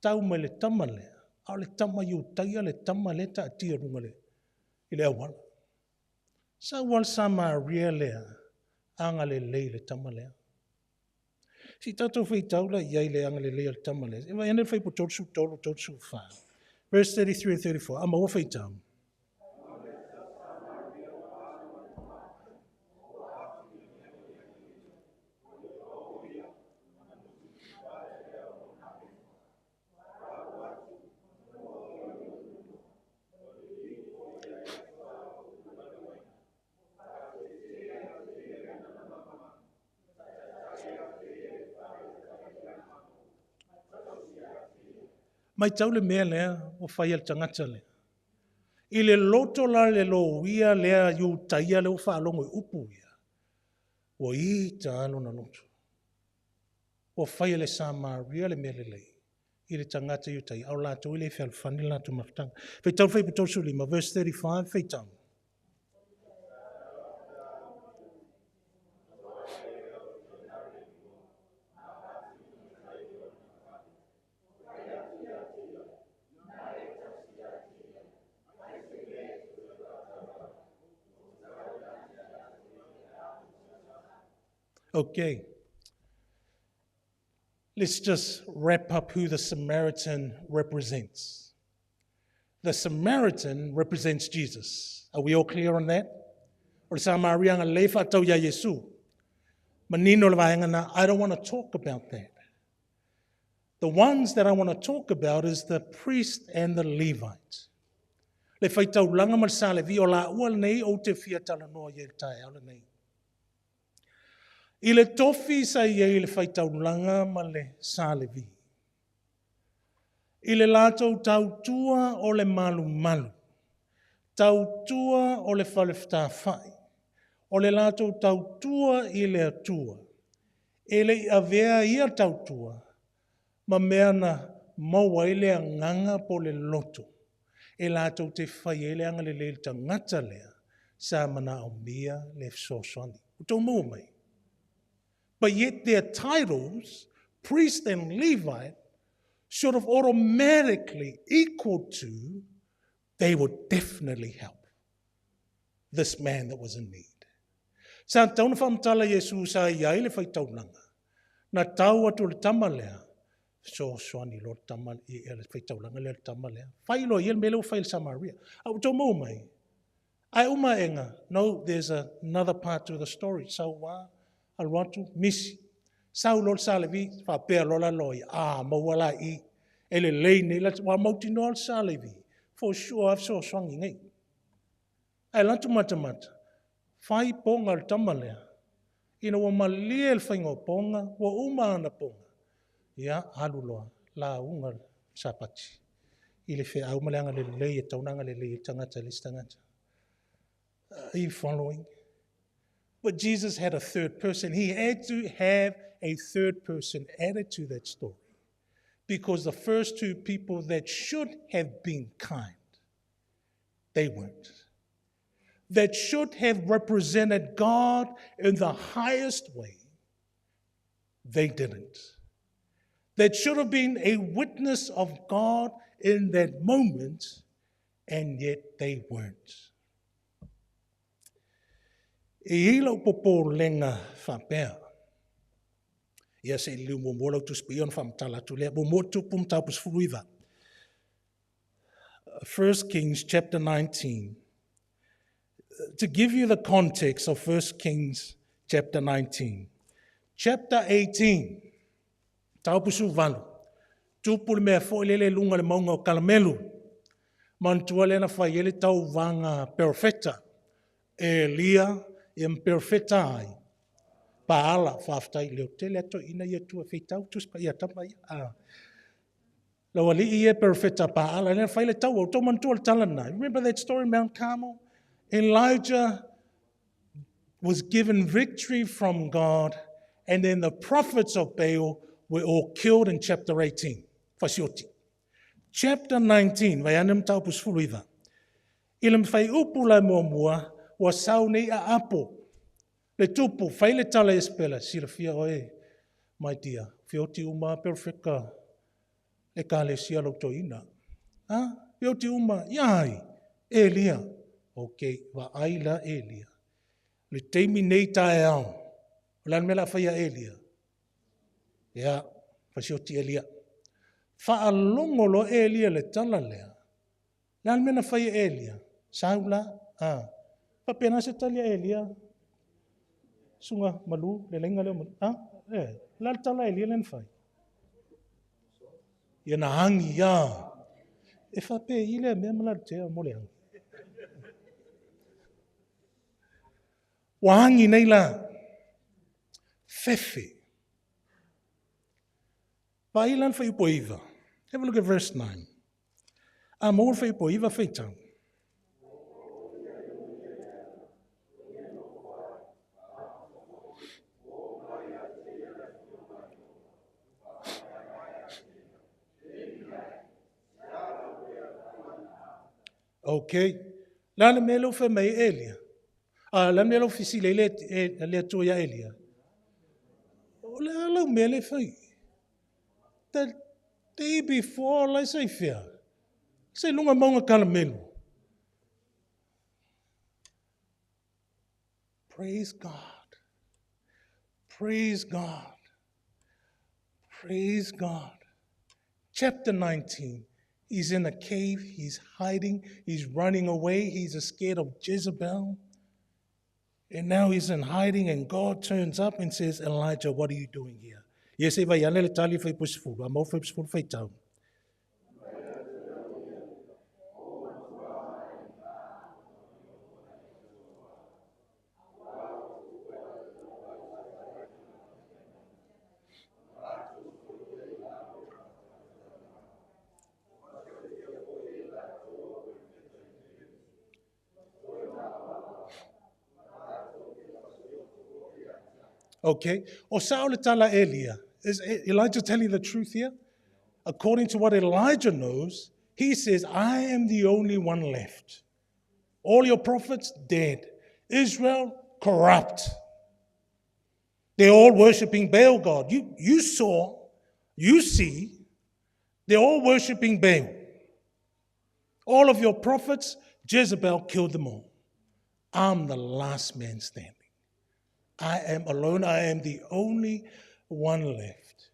tau mai le tama lea, a o le tama Iutaia le tama lea e taatia i luga i le auala. Sau lava le Samaria lea, agalelei i le tama lea. Se i tatou faitau la i ai le agalelei o le tama lea. E vaai ane le Fuaiupu 33, 34. Verse 33 and 34. A maua faitau. Matau le mea lea ua fai e le tagata lea. I le loto la le loia lea Iutaia lea ua faalogo i upu ia, ua ita lava lona loto. Ua fai e le Samaria le mea lelei i le tagata Iutaia, a o latou e le fealofani le latou mafutaga. Faitau le fuaiupu 35, verse 35, faitau. Okay. Let's just wrap up who the Samaritan represents. The Samaritan represents Jesus. Are we all clear on that? O le Samaria agalelei e faatatau ia Iesu. Manino le vaega na, I don't want to talk about that. The ones that I want to talk about is the priest and the Levite. Le faitaulaga ma le sa Levi o laua lenei ou te fia talanoa i ai i le taeao lenei. I le tofi sa i ai le faitaulaga ma le sa Levi. I le latou tautua o le malumalu, tautua o le falefetafai, o le latou tautua i le Atua, e le i avea ia tautua ma mea na maua ai le agaga po o le loto e latou te fai ai le agalelei i le tagata lea sa manaomia le fesoasoani. Ua outou maua mai? But yet their titles, priest and Levite, should have automatically equaled to they would definitely help this man that was in need. Sa tatau ona faamatala Iesu sa i ai le faitaulaga. Na tau atu le tama lea, fesoasoani loa le tama, le faitaulaga lea le tama lea. Fai loa ia le mea lea ua fai e le Samaria. A ua outou maua mai? Ae uma aega, no, there's another part to the story. Sau lava, alu atu, misi. Sau loa le sa Levi, faapea loa la loia, a, maua la i, e lelei nei, ua mautinoa le sa Levi, for sure a fesoasoani nei. Ae alu atu matamata, fai poga a le tama lea, ina ua malie le faiga o poga, ua uma ana poga, ia, alu loa, lauga le Sapati i le feau ma le agalelei e tatau ona agalelei ai le tagata i le isi tagata. Are you following? But Jesus had a third person. He had to have a third person added to that story, because the first two people that should have been kind, they weren't. That should have represented God in the highest way, they didn't. That should have been a witness of God in that moment, and yet they weren't. E i ai lau popolega faapea, ia se i liliu muamua lau Tusi Paia ona faamatala atu lea. Muamua Tupu Mataupu 19. 1 Kings chapter 19. To give you the context of 1 Kings chapter 19. Chapter 18, mataupu 18, tupu le mea foi lele i luga o le mauga o Karamelu. Manatua lea na fai ai le tauvaga perofeta, Elia ia ma perofeta ai? Paala, faafetai, leo tele a toeaiina ia tua e faitau Tusi Paia a tama ia. Ah. Lau alii ia perofeta Paala, lea na fai le taua, ua outou manatua le tala lena. Remember that story in Mount Carmel? Elijah was given victory from God, and then the prophets of Baal were all killed in chapter 18. Fasioti. Chapter 19, vai ane mataupu 19. I le mafaiupu la muamua, ua sau nei a apo. Le tupu, fai le tala Isepela, silafia oe, my dear, feoti uma perfeka ekalesia lou toeaina. Ha? Feoti uma, ia ai, Elia. Ok, vaai la Elia. Le taimi nei taeao, o le a le mea o le a fai ia Elia? Ia, fasioti Elia. Faalogo loa Elia i le tala lea. Le a le mea na fai e Elia? Sau la, a. Faapena se tali a Elia. Susuga Malu, le laina lea o Malu. A, e, o le a le tala a Elia lea na fai? Ia na agi, a. E faapei lea mea ma Lalotea mo le agi. Ua agi nei la. Fefe. Vaai la le fuaiupu 9. Have a look at verse 9. A maua le fuaiupu 9, faitau. Okay. Le a le mea lea ua fai mai ai Elia? A, o le a le mea lea ua fesili ai le Atua ia Elia? O le a lau mea lea e fai? The day before, la e sa i fea? Sa i luga o le mauga Karamelu. Praise God. Praise God. Praise God. Chapter 19. He's in a cave. He's hiding. He's running away. He's scared of Jezebel. And now he's in hiding, and God turns up and says, "Elijah, what are you doing here?" Ia se i vaai ane le tali fuaiupu 10, a maua fuaiupu 10 faitau. Okay. O sao le tala a Elia. Is Elijah telling the truth here? According to what Elijah knows, he says, "I am the only one left. All your prophets, dead. Israel, corrupt. They're all worshipping Baal God. You saw, you see, they're all worshipping Baal. All of your prophets, Jezebel killed them all. I'm the last man standing. I am alone. I am the only one left."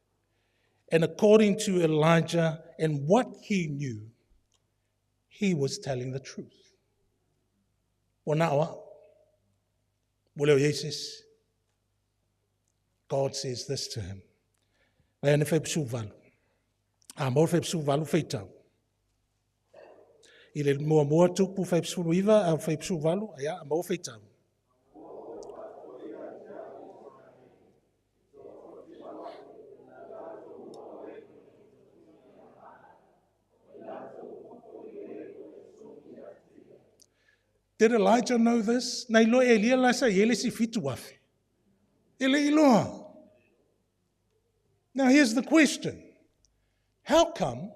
And according to Elijah and what he knew, he was telling the truth. Ua na o au. Ua le o i ai se isi. God says this to him. Vaai ane fuaiupu 18. A maua le fuaiupu 18 faitau. I le muamua Tupu fuaiupu 19, a fuaiupu 18, ia, a maua faitau. Did Elijah know this? Na iloa e Elia la sa i ai le isi 7,000. E le iloa. Now here's the question. How come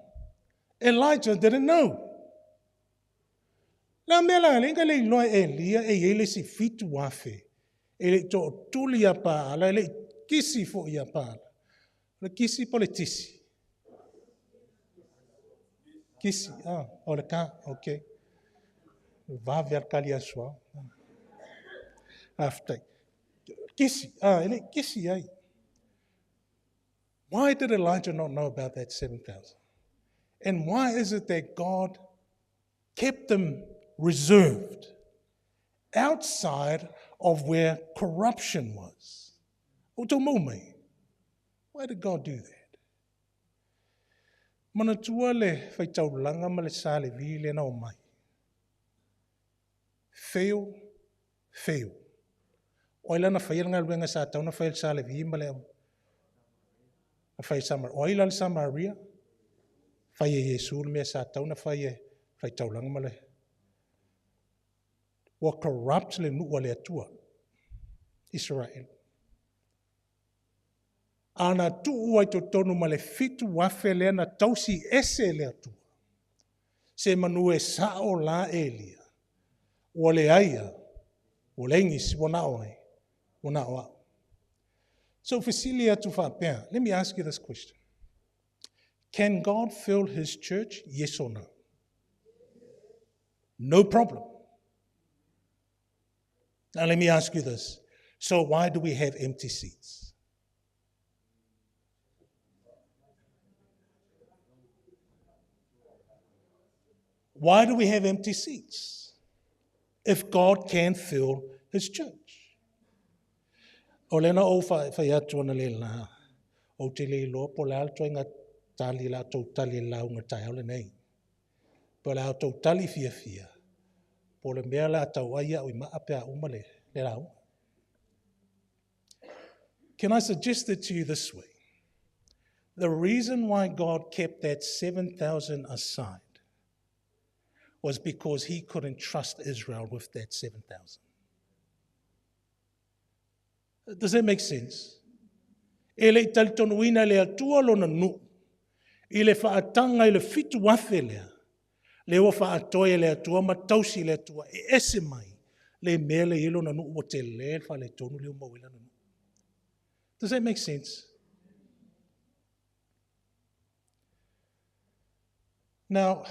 Elijah didn't know? La mea la le le iloa e Elia e i ai le isi 7,000 e le i tootuli ia Paala, e le i kisi foi ia Paala. O le kisi po o le tisi? Kisi, ah, o le ka, okay. Vave al kali asoa. After. Kisi, ah, e le i kisi ai. Why did Elijah not know about that 7,000? And why is it that God kept them reserved outside of where corruption was? O tō mau mai. Why did God do that? Manatua le faitaulaga ma le sa Levi lea na omai. Fail, fail. O ai la na faia le galuega sa tatau ona fai e le sa Levi ma le au? Na fai e Samaria. O ai la le Samaria? Fai e Iesu le mea sa tatau ona fai e faitaulaga ma le. Ua corrupt le nuu a le Atua, Israel. A na tuu ai totonu ma le 7,000 lea na tausi ese e le Atua. Se manu e sao la Elia. Ua leai a, ua leai nisi, ua na o ai, ua na o au. So fesili atu faapea, let me ask you this question. Can God fill his church? Yes or no? No problem. Now let me ask you this. So why do we have empty seats? Why do we have empty seats if God can fill his church? O lena ou fai atu ana le la, ou te le iloa po o le a le ituaiga tali la tou tali i le lauga taeao lenei. Po o le a tou tali fiafia, po o le mea o le a tau ai au i maa pe a uma le lauga. Can I suggest it to you this way? The reason why God kept that 7,000 aside was because he couldn't trust Israel with that 7,000. Does that make sense? E le i talitonuina e le Atua lona nuu i le faataga i le 7,000 lea. Lea ua faatoe e le Atua ma tausi e le Atua e ese mai le mea lea e i ai lona nuu ua tele le faaletonu lea ua maua ai lana nuu. Does that make sense? Now,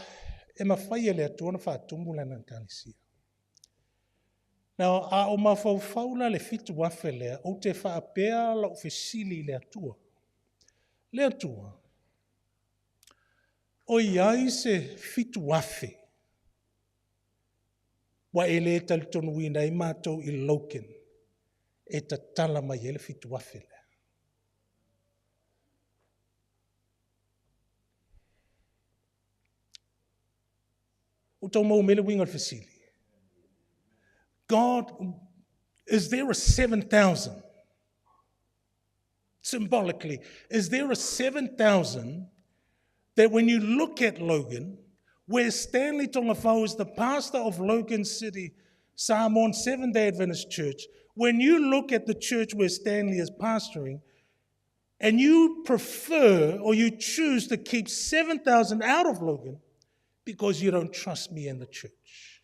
e mafai e le Atua ona faatumu Lana Ekalesia. Now, a ou mafaufau la i le 7,000 lea, ou te faapea lau fesili i le Atua. Le Atua, o i ai se 7,000 ua e le talitonuina ai matou i Logan e tatala mai ai le 7,000 lea? Ua outou maua mai le uiga o le fesili? God, is there a 7,000? Symbolically, is there a 7,000 that when you look at Logan, where Stanley Togafau is the pastor of Logan City, Samoan Seventh-day Adventist Church, when you look at the church where Stanley is pastoring, and you prefer or you choose to keep 7,000 out of Logan because you don't trust me and the church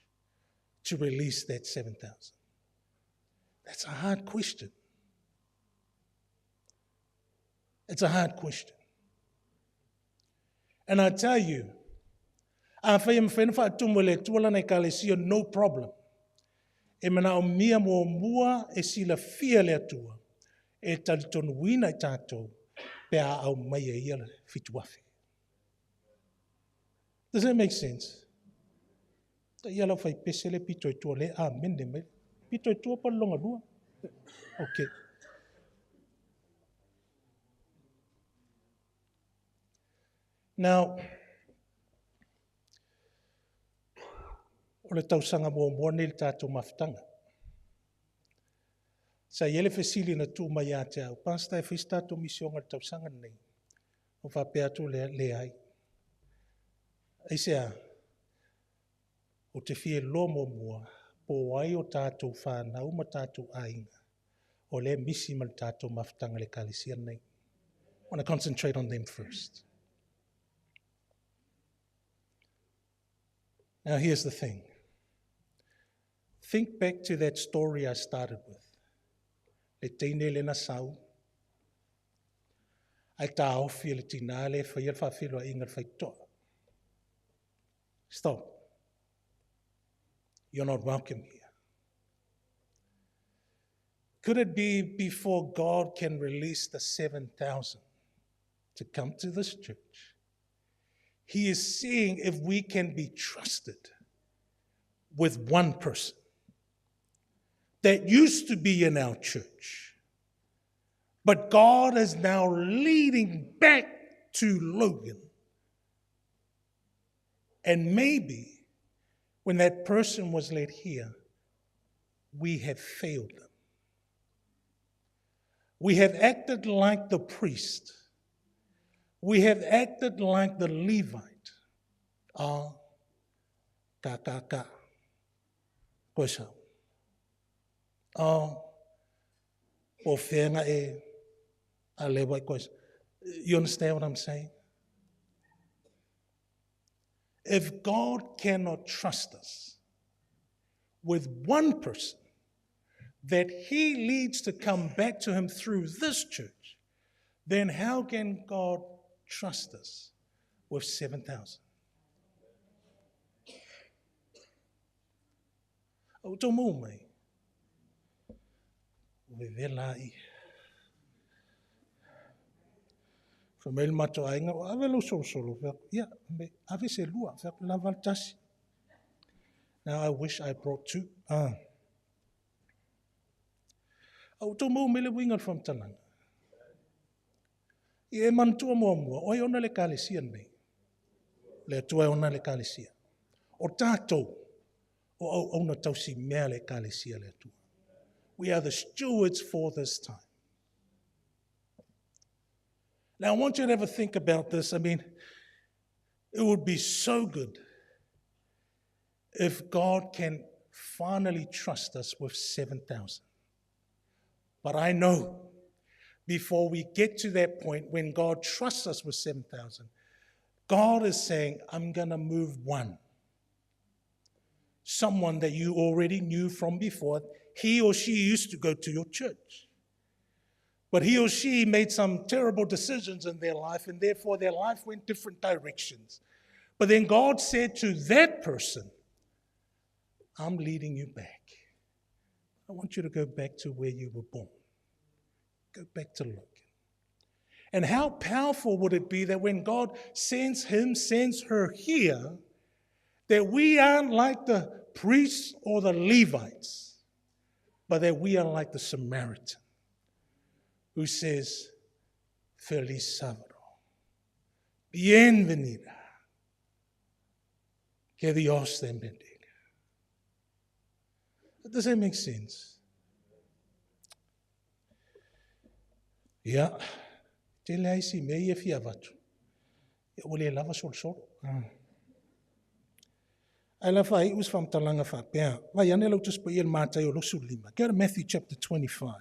to release that 7,000? That's a hard question. It's a hard question. And I tell you, afai e mafai ona faatumu e le Atua lana ekalesia, no problem. E manaomia muamua e silafia le Atua, e talitonuina i tatou pe a aumai e ia le 7,000. Does that make sense? Ta ia lau fai pese le pito i tua le amene mai. Pito i tua pa longa lua. Okay. Now, o le tausaga muamua lenei i le tatou mafutaga. Sa i ai le fesili na tuu mai ia te au, Pastor, e fai se tatou misioga i le tausaga lenei? Ou faapea atu lea, leai. Aisea? Ou te fia iloa muamua po o ai o tatou whanau ma tatou aiga o lea misi ma le tatou mafutaga i le ekalesia lenei. I want to concentrate on them first. Now here's the thing. Think back to that story I started with. Le teine le na sau, ai tāofi e le tina le whaia le whawhilua inga le whaitoa. Stop. You're not welcome here. Could it be before God can release the 7,000 to come to this church, He is seeing if we can be trusted with one person that used to be in our church, but God is now leading back to Logan. And maybe when that person was led here, we have failed them. We have acted like the priest. We have acted like the Levite. Ah, ka, ka, ka. Koe sau. Ah, o whenga e a lewa i koe. You understand what I'm saying? If God cannot trust us with one person that He leads to come back to Him through this church, then how can God trust us with 7,000? O tō mō mai. O vevela i. Fa mai le matou aiga, ua ave lou solosolo. Fai atu, ia, me, ave se lua. Fai atu, lava le tasi. Now I wish I brought two. Ah. A ua outou maua mai le uiga o le faamatalaga. Ia e manatua muamua, o ai ona le ekalesia lenei? Le Atua e ona le ekalesia. O tatou, o auauna tausimea le ekalesia a le Atua. We are the stewards for this time. Now, I want you to have a think about this. I mean, it would be so good if God can finally trust us with 7,000. But I know before we get to that point when God trusts us with 7,000, God is saying, I'm going to move one. Someone that you already knew from before. He or she used to go to your church. But he or she made some terrible decisions in their life, and therefore their life went different directions. But then God said to that person, I'm leading you back. I want you to go back to where you were born. Go back to Logan. And how powerful would it be that when God sends him, sends her here, that we aren't like the priests or the Levites, but that we are like the Samaritan who says, Feliz sábado, bienvenida, que Dios te bendiga. Does that make sense? Ia, tele ai si mea ia fia avatu. Ia, ua le lava solosolo. Ae la faaiu se faamatalaga faapea, Vaai ane lau Tusi Paia i le Mataio 25. Go to Matthew chapter 25.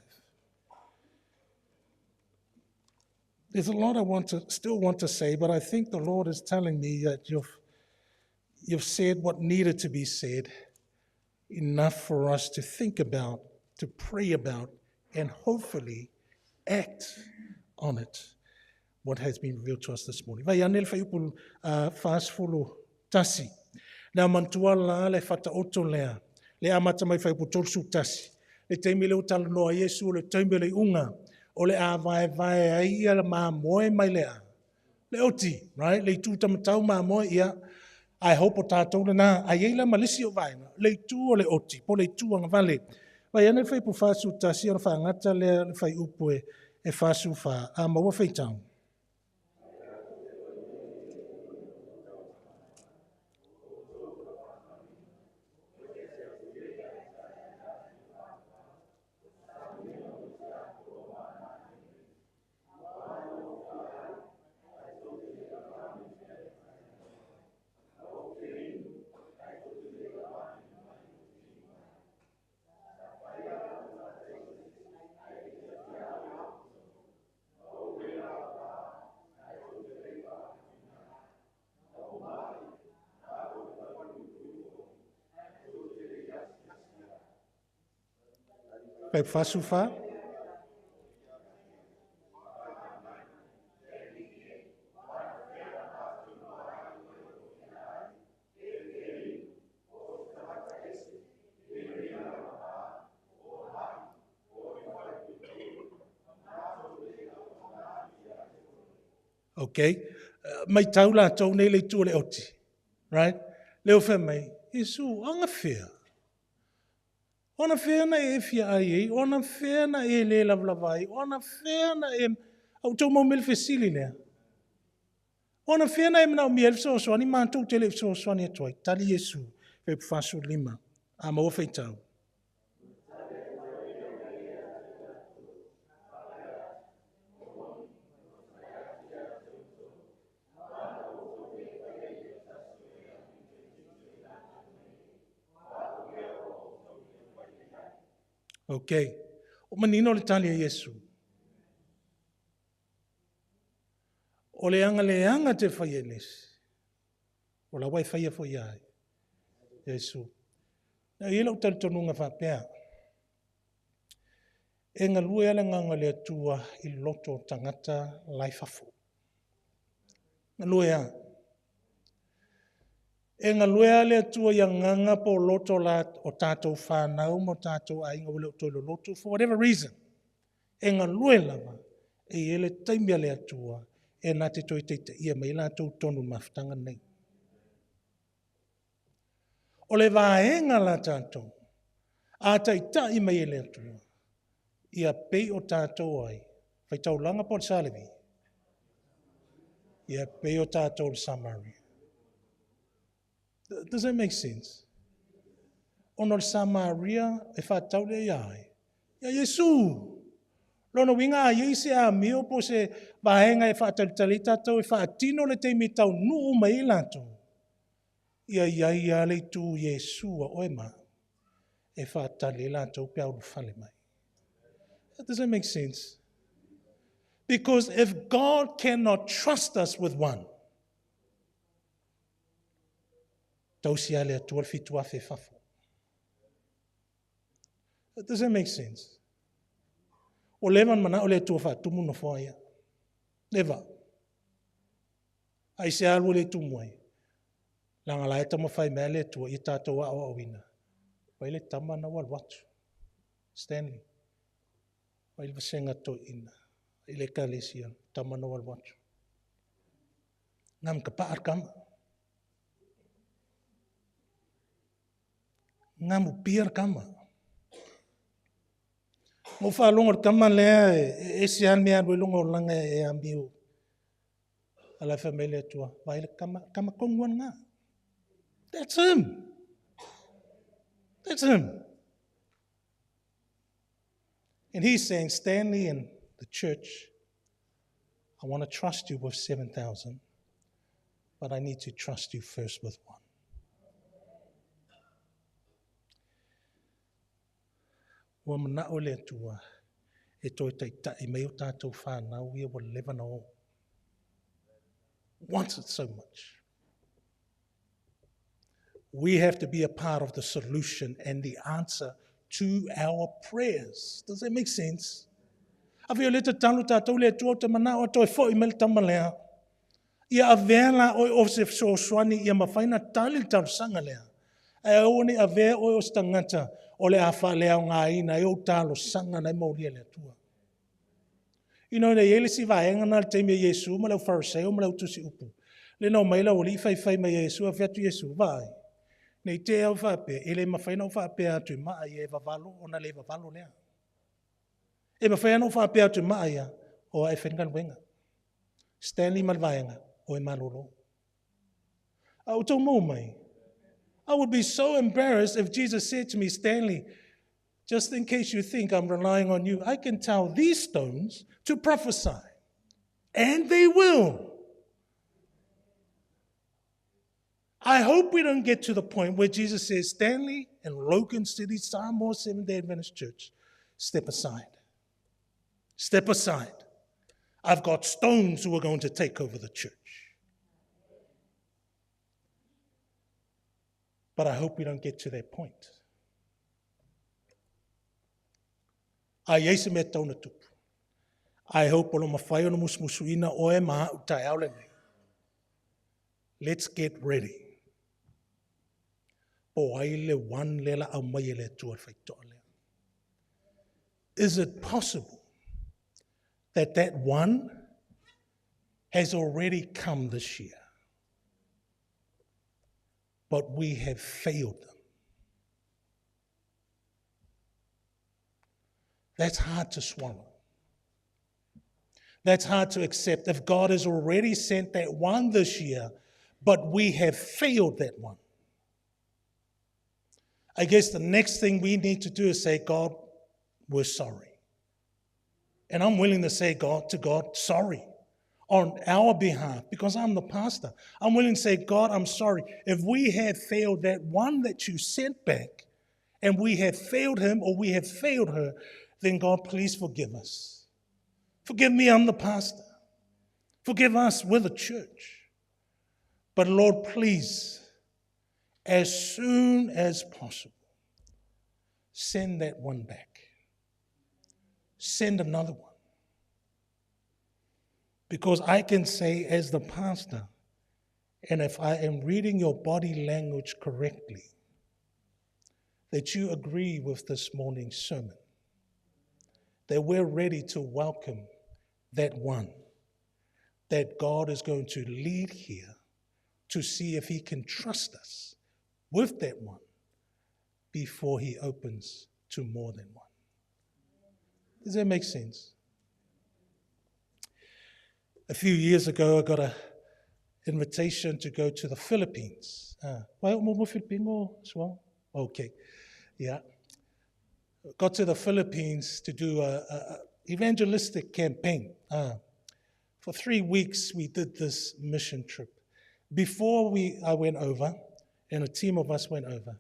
There's a lot I want to, still want to say, but I think the Lord is telling me that you've said what needed to be said, enough for us to think about, to pray about, and hopefully act on it, what has been revealed to us this morning. Vai ane le fuaiupu 41. Le manatua la le fataoto lea, le amata mai fuaiupu 31. Le taimi lea ua talanoa ai Iesu o le taimi o le iuga, o le a vaevae ai ia le mamoe mai le a. Le oti, right? Le itu tamatau mamoe, ia. I hope o tātou lena. A i ai la ma le isi o vaega, le itu o le oti, po o le itu agavale. Vai ane le fuaiupu 41 ona faagata lea le fuaiupu e 44, a maua faitau. Pe 44. Okay. Maitau latou nei le itu o le oti. Right? Lea ua fai mai, Iesu, agafea. O anafea na e fia ai ai, o anafea na e le lavalava ai, o anafea na e... A ua outou maua mai le fesili lea. O anafea na e manaomia ai le fesoasoani, matou te le i fesoasoani atu ai. Tali Iesu, fuaiupu 45, a maua faitau. Ok. O manino le tali a Iesu. O le agaleaga te faia i le isi. O la ua e faia foi ia ai. Iesu. Na i ai lau talitonuga faapea, e galue lava le agaga o le Atua i loto o tagata la i fafo. Galue lava. E galue lava le Atua i agaga po o loto la o tatou fanau ma o tatou aiga ua le o toe loloto, for whatever reason. E galue lava, e i ai le taimi a le Atua e na te toe taitaia mai ai latou totonu i le mafutaga lenei. O le vaega la tatou, a taitai mai e le Atua, ia pei o tatou ai, faitaulaga po o le Sa Levi, ia pei o tatou le Samaria. Does that make sense? Ona o le Samaria e faatatau lea ia ai, ia Iesu. Lona uiga a i ai se amio po o se vaega e faatalitali ai tatou e faatino le taimi e taunuu mai ai latou, ia i ai lava le itu Iesu a oe ma au e faatali ai latou pe a ulufale mai. Does that make sense? Because if God cannot trust us with one, tausi lava le Atua le 7,000 i fafo. Does that make sense? Ua leva ona manao le Atua e faatumu nofoa ia. Leva. Aisea ua le tumu ai? Leaga la e taumafai mai le Atua ia tatou aoaoina. Vaai le tama lena ua alu atu. Stanley. Vaai le vasega toeaina i le ekalesia, tama lena ua alu atu. Gamu kapaa le tama. Gamu pia le tama. Na ou faalogo i le tama lea, e ese lava le mea e alu ai lona olaga e amio. A o la e fai mai le Atua, vaai le tama, tama tonu lava lena. That's him. That's him. And he's saying, Stanley and the church, I want to trust you with 7,000, but I need to trust you first with one. Ua manao le Atua e toe taitai mai o tatou whanau ia ua leva na o. Wants it so much. We have to be a part of the solution and the answer to our prayers. Does that make sense? Afai o lea e tatalo tatou le Atua ou te manao e toe foi mai le tama lea. Ia avea la oe o se fesoasoani ia mafai ona tali le talosaga lea. Ae aua ne i avea oe o se tagata o le a faaleaogaina ai ou talosaga na e molia e le Atua. You know, e i ai le isi vaega na i le taimi o Iesu ma le aufaiFariseo ma le autusiupu. Lea na omai le aualii faifai mai ia Iesu, ae fai atu Iesu, vaai, ne i te i au faapea, e le mafai ona ou faapea atu i maa ia e vavalo ona le vavalo lea. E mafai ona ou faapea atu i maa ia, o ae fai le galuega. Stanley ma le vaega, o e malolo. A outou maua mai? I would be so embarrassed if Jesus said to me, Stanley, just in case you think I'm relying on you, I can tell these stones to prophesy. And they will. I hope we don't get to the point where Jesus says, Stanley and Logan City, Samoa Seventh-day Adventist Church, step aside. Step aside. I've got stones who are going to take over the church. But I hope we don't get to that point. A i ai se mea e tatau ona tupu. I hope o lo o mafai ona musumusuina oe ma a'u taeao lenei. Let's get ready. Po o ai le one lea o le a aumai e le Atua i le faitotoa lea. Is it possible that that one has already come this year, but we have failed them? That's hard to swallow. That's hard to accept. If God has already sent that one this year, but we have failed that one. I guess the next thing we need to do is say, God, we're sorry. And I'm willing to say God to God, sorry, on our behalf, because I'm the pastor. I'm willing to say, God, I'm sorry. If we have failed that one that you sent back, and we have failed him or we have failed her, then God, please forgive us. Forgive me, I'm the pastor. Forgive us, we're the church. But Lord, please, as soon as possible, send that one back. Send another one. Because I can say as the pastor, and if I am reading your body language correctly, that you agree with this morning's sermon, that we're ready to welcome that one that God is going to lead here to see if he can trust us with that one before he opens to more than one. Does that make sense? A few years ago, I got an invitation to go to the Philippines. Wai o mo Filipino as well? Okay, yeah. Got to the Philippines to do a evangelistic campaign. For 3 weeks, we did this mission trip. Before I went over, and a team of us went over,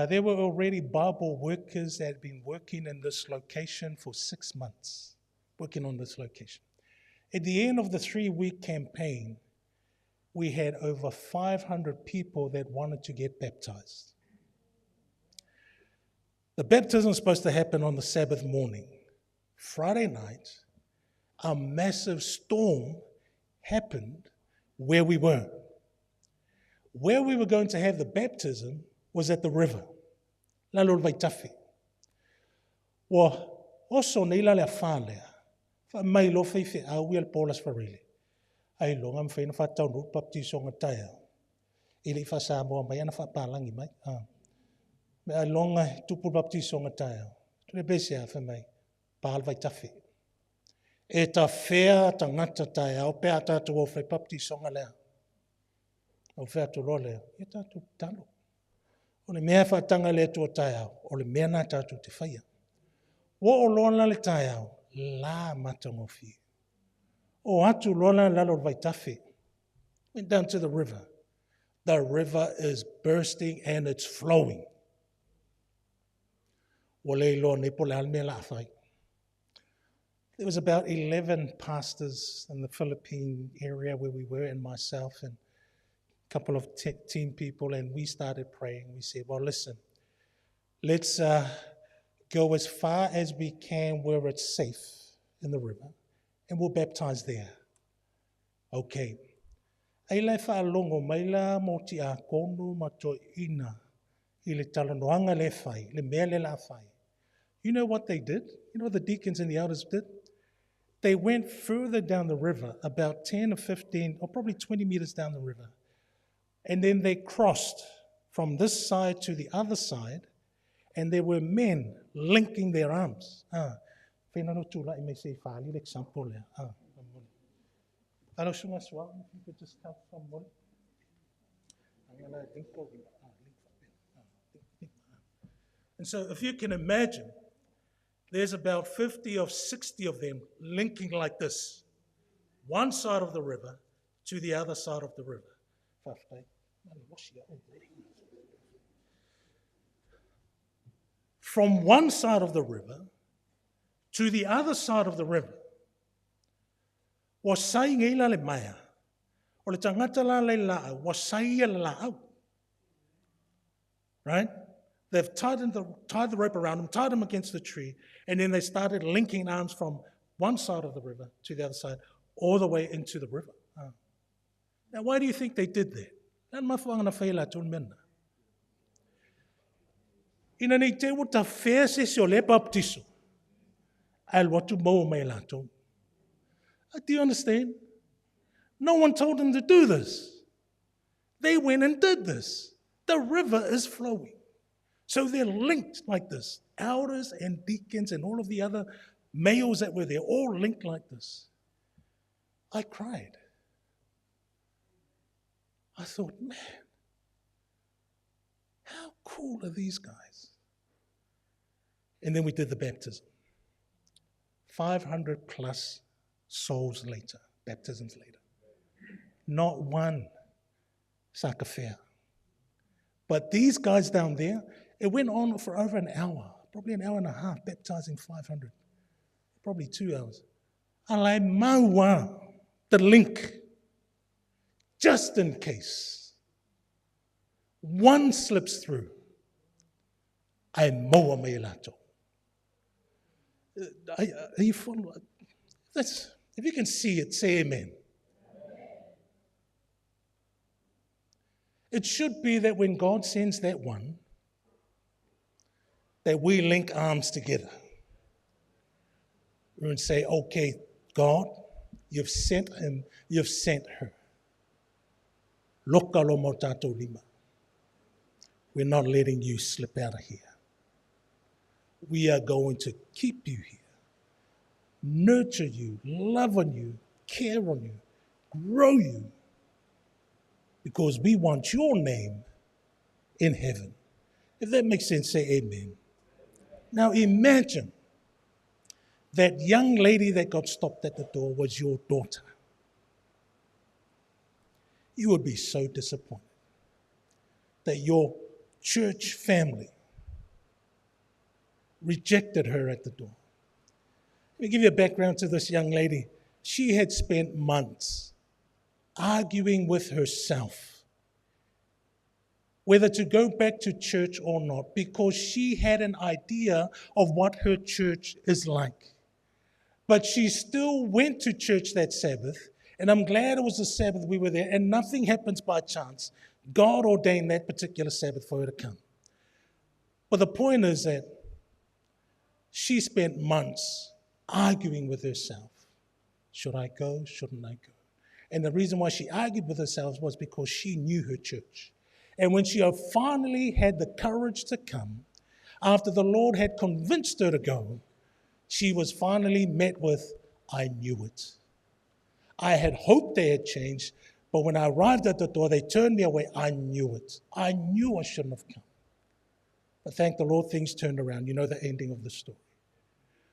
there were already Bible workers that had been working in this location for 6 months, working on this location. At the end of the 3-week campaign, we had over 500 people that wanted to get baptized. The baptism was supposed to happen on the Sabbath morning. Friday night, a massive storm happened where we were. Where we were going to have the baptism was at the river. Lalo le vaitafe. Ua oso nei la le afa lea, faamai loa faifeau ia le Paul Farele, ailoga e mafai ona faataunuu le papatisoga taeao, e le i faa-Samoa mai ana faapalagi mai. Ah. Me ailoga e tupu le papatisoga taeao. Tule pese a fai mai, pa le vaitafe. E tafea tagata taeao pe a tatou o fai papatisoga lea. Ou fai atu loa lea, ia tatou tatalo. O le mea e faataga e le Atua taeao, o le mea lena tatou te faia. Ua oo loa la le taeao, la matagofie. O atu loa la lalo o le vaitafe. Went down to the river. The river is bursting and it's flowing. Ua le iloa nei po o le a le mea o le a fai. There was about 11 pastors in the Philippine area where we were, and myself and a couple of team people, and we started praying. We said, well, listen, let's go as far as we can where it's safe in the river, and we'll baptize there. Okay. Ai la e faalogo mai la mo tiakono ma toeaiina i le talanoaga lea e fai, le mea lea o le a fai. You know what they did? You know what the deacons and the elders did? They went further down the river, about 10 or 15 or probably 20 meters down the river. And then they crossed from this side to the other side, and there were men linking their arms. Ah, whenano tūla'i mai se i whaali le example lea. Ah, Alo sunga swa, if you could just help from one. And so if you can imagine, there's about 50 or 60 of them linking like this, one side of the river to the other side of the river. From one side of the river to the other side of the river. Ua sai nei la le maea. O le tagata la le laau, ua sai ia le laau. Right? They've tied the rope around him, tied him against the tree, and then they started linking arms from one side of the river to the other side, all the way into the river. Now, why do you think they did that? Nā mafuanga na whai la tōn mena. Ina nei te ua tafea se isi o le baptiso, ae alu atu maua mai e latou. Do you understand? No one told them to do this. They went and did this. The river is flowing. So they're linked like this. Elders and deacons and all of the other males that were there, all linked like this. I cried. I thought, man, how cool are these guys? And then we did the baptism. 500 plus souls later, baptisms later. Not one sa tafea. But these guys down there, it went on for over an hour, probably an hour and a half, baptizing 500, probably 2 hours. Ae maua, the link, just in case one slips through, ae maua mai latou. Are you following? If you can see it, say amen. It should be that when God sends that one, that we link arms together and say, okay, God, you've sent him, you've sent her. Loka lo mo tatou lima. We're not letting you slip out of here. We are going to keep you here, nurture you, love on you, care on you, grow you, because we want your name in heaven. If that makes sense, say amen. Now imagine that young lady that got stopped at the door was your daughter. You would be so disappointed that your church family rejected her at the door. Let me give you a background to this young lady. She had spent months arguing with herself. whether to go back to church or not, because she had an idea of what her church is like. But she still went to church that Sabbath, and I'm glad it was the Sabbath we were there, and nothing happens by chance. God ordained that particular Sabbath for her to come. But the point is that she spent months arguing with herself. Should I go? Shouldn't I go? And the reason why she argued with herself was because she knew her church. And when she finally had the courage to come, after the Lord had convinced her to go, she was finally met with, I knew it. I had hoped they had changed, but when I arrived at the door, they turned me away. I knew it. I knew I shouldn't have come. But thank the Lord, things turned around. You know the ending of the story.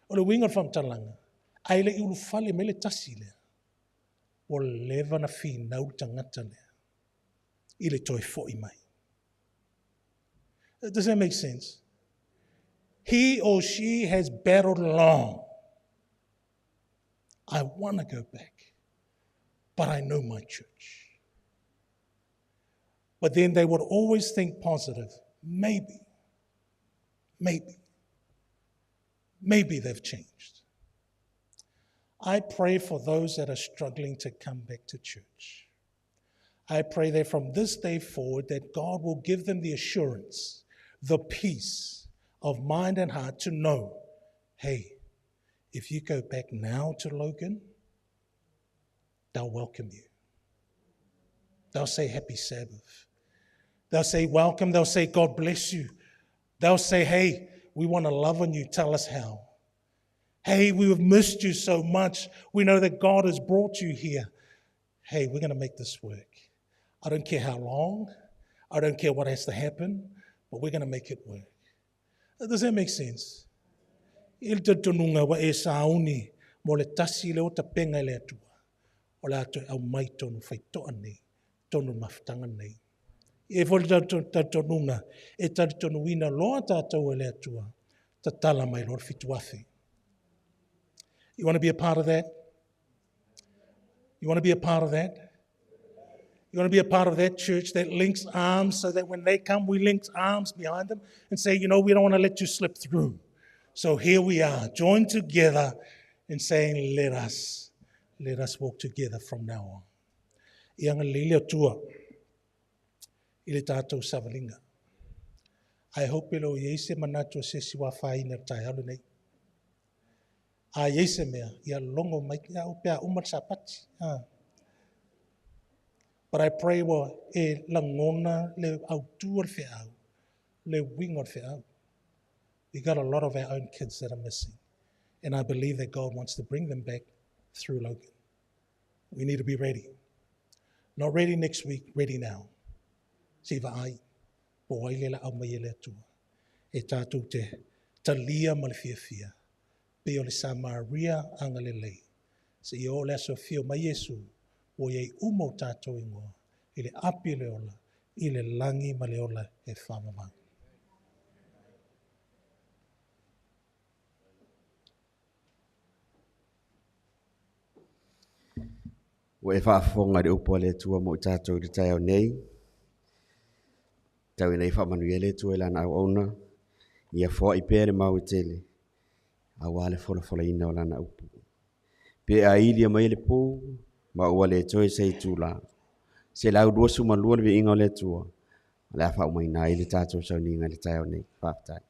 O le uiga o le faamatalaga, ae le i ulufale mai le tasi lea, ua leva ona finau le tagata lea i le toe fo'i mai. Does that make sense? He or she has battled long. I want to go back, but I know my church. But then they would always think positive. Maybe, maybe, maybe they've changed. I pray for those that are struggling to come back to church. I pray that from this day forward that God will give them the assurance, the peace of mind and heart to know, hey, if you go back now to Logan, they'll welcome you. They'll say happy Sabbath. They'll say welcome. They'll say God bless you. They'll say, hey, we want to love on you. Tell us how. Hey, we have missed you so much. We know that God has brought you here. Hey, we're going to make this work. I don't care how long. I don't care what has to happen, but we're going to make it work. Does that make sense? I le talitonuga ua e sauni mo le tasi lea o tapenga e le Atua, o le a toe aumai tonu faitoa nei, tonu mafutaga nei. E foi le talitonuga e talitonuina loa tatou e le Atua, tatala mai loa le 7,000. You want to be a part of that? You want to be a part of that? You want to be a part of that church that links arms so that when they come, we link arms behind them and say, you know, we don't want to let you slip through. So here we are, joined together in saying, let us walk together from now on. Ia agalelei le Atua i le tatou savaliga. I hope e le o i ai se manatu o se isi ua afaina i le taeao lenei. A i ai se mea, ia logo mai ia au pe a uma le Sapati. Ah. But I pray ua e lagona le autu o le feau, le uiga o le feau. We got a lot of our own kids that are missing. And I believe that God wants to bring them back through Logan. We need to be ready. Not ready next week, ready now. Se i vaai, po o ai lea o le a aumai e le Atua. E tatou te talia ma le fiafia, pei o le Samaria agalelei. Seia oo le aso e afio mai Iesu, ua i ai uma o tatou igoa i le api o le ola, i le lagi ma le ola e faavavau. Ua e faafofoga i le upu a le Atua mo i tatou i le taeao nei. Tau ina ia faamanuia le Atua i lana auauna, ia foai pea le mau e tele, aua le folafolaina o lana upu. Pe a ilia mai le pō, ma ua le toe se itula. 122 le viiga o le Atua, o le a faaumaina ai le tatou sauniga i le taeao nei. Faafetai.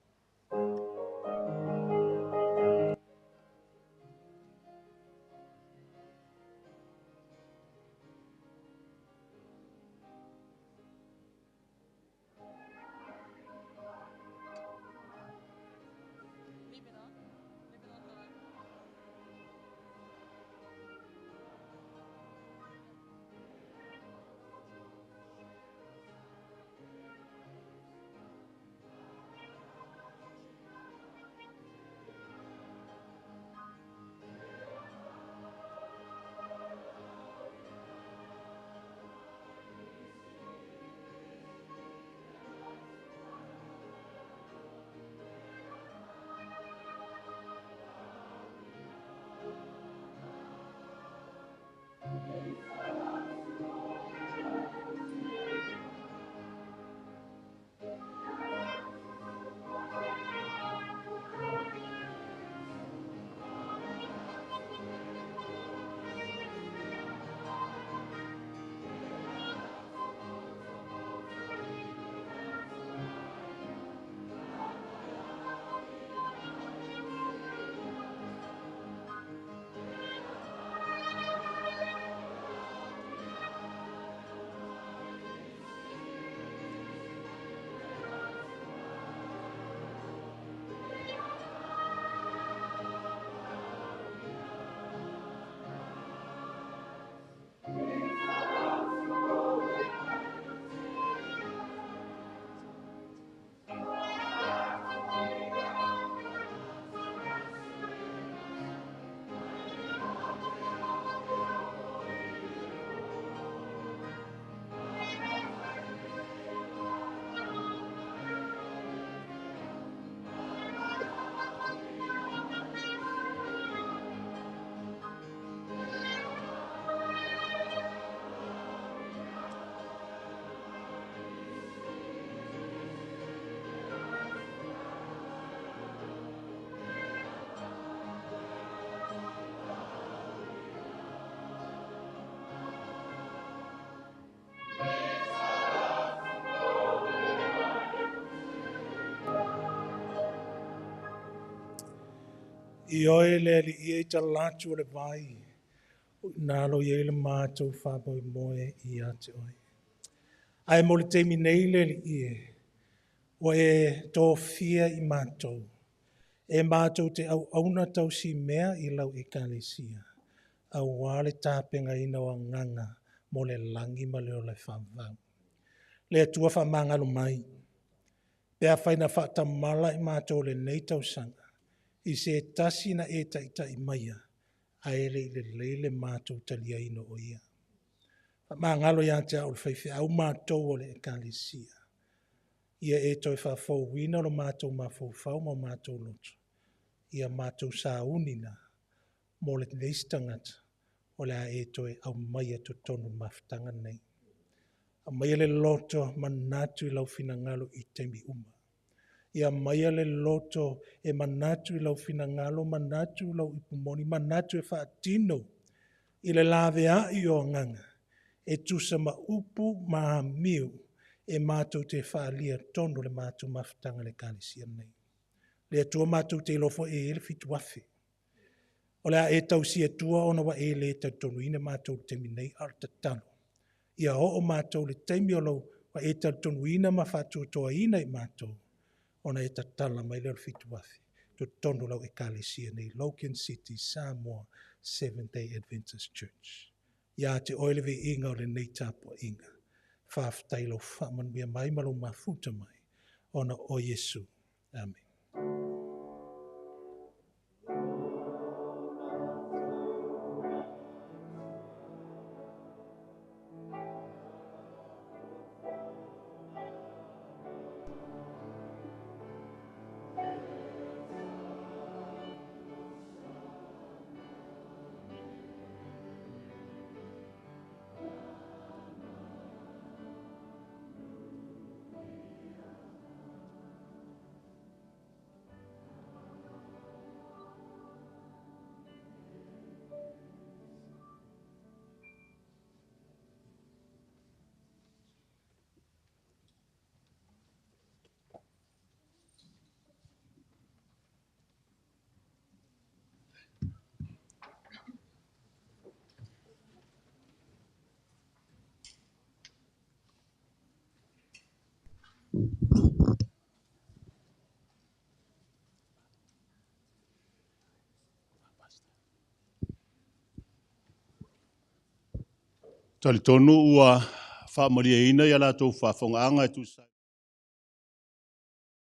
I oe le aliia i talatu o le vai, nalo i le mātou whāmoemoe i a te oe. Ae mo le teimi nei le aliia, ua e tōfia i mātou, e mātou te au auna tausi mea i lau ekalesia, auā le tāpenga ina o anganga mo le langi ma le ola e whaavau. Le Atua whaamangalo mai, pe a whaina whaatamala i mātou le nei tausaga, i se tasi na e taitai maia, a ele i le leile mātou talia ino o ia. Whaamangalo ia te au le whaiwhi au mātou o le ekalesia. Ia e toi whaafouina lo mātou mawhaufau ma mātou loto. Ia mātou saunina mo le neisi tangata o le a e toe au mai e totonu mafutanga nei. A mai le loto manatu i lau finagalo i taimi uma. Ia mai le loto e manatu i lau finagalo, manatu i lau ipumoni, manatu e whaatino i le lave ai o anganga. E tusa ma upu ma amiu e mātou te whaalia tonu le mātou mafutanga le ekalesia nei. Le Atua mātou te ilofo e ele fitu afe. O le a e tausi e tua ona wa e le tautonuina mātou le taimi nei a le tatalo. Ia oo mātou le taimi o lau wa e tautonuina ma whaatuatoaina i mātou. Ona e tatala mai leo le fitu afe. Totonu lau ekalesia nei, Logan City, Samoa, Seventh Day Adventist Church. Ia te oele ve inga o le nei tāpua inga. Whaaftai lau whaamanuia mai ma lau mafuta mai. Ona o Yesu. Amen. Talitonu ua whaamaliaina ia latou faafofoga e tusa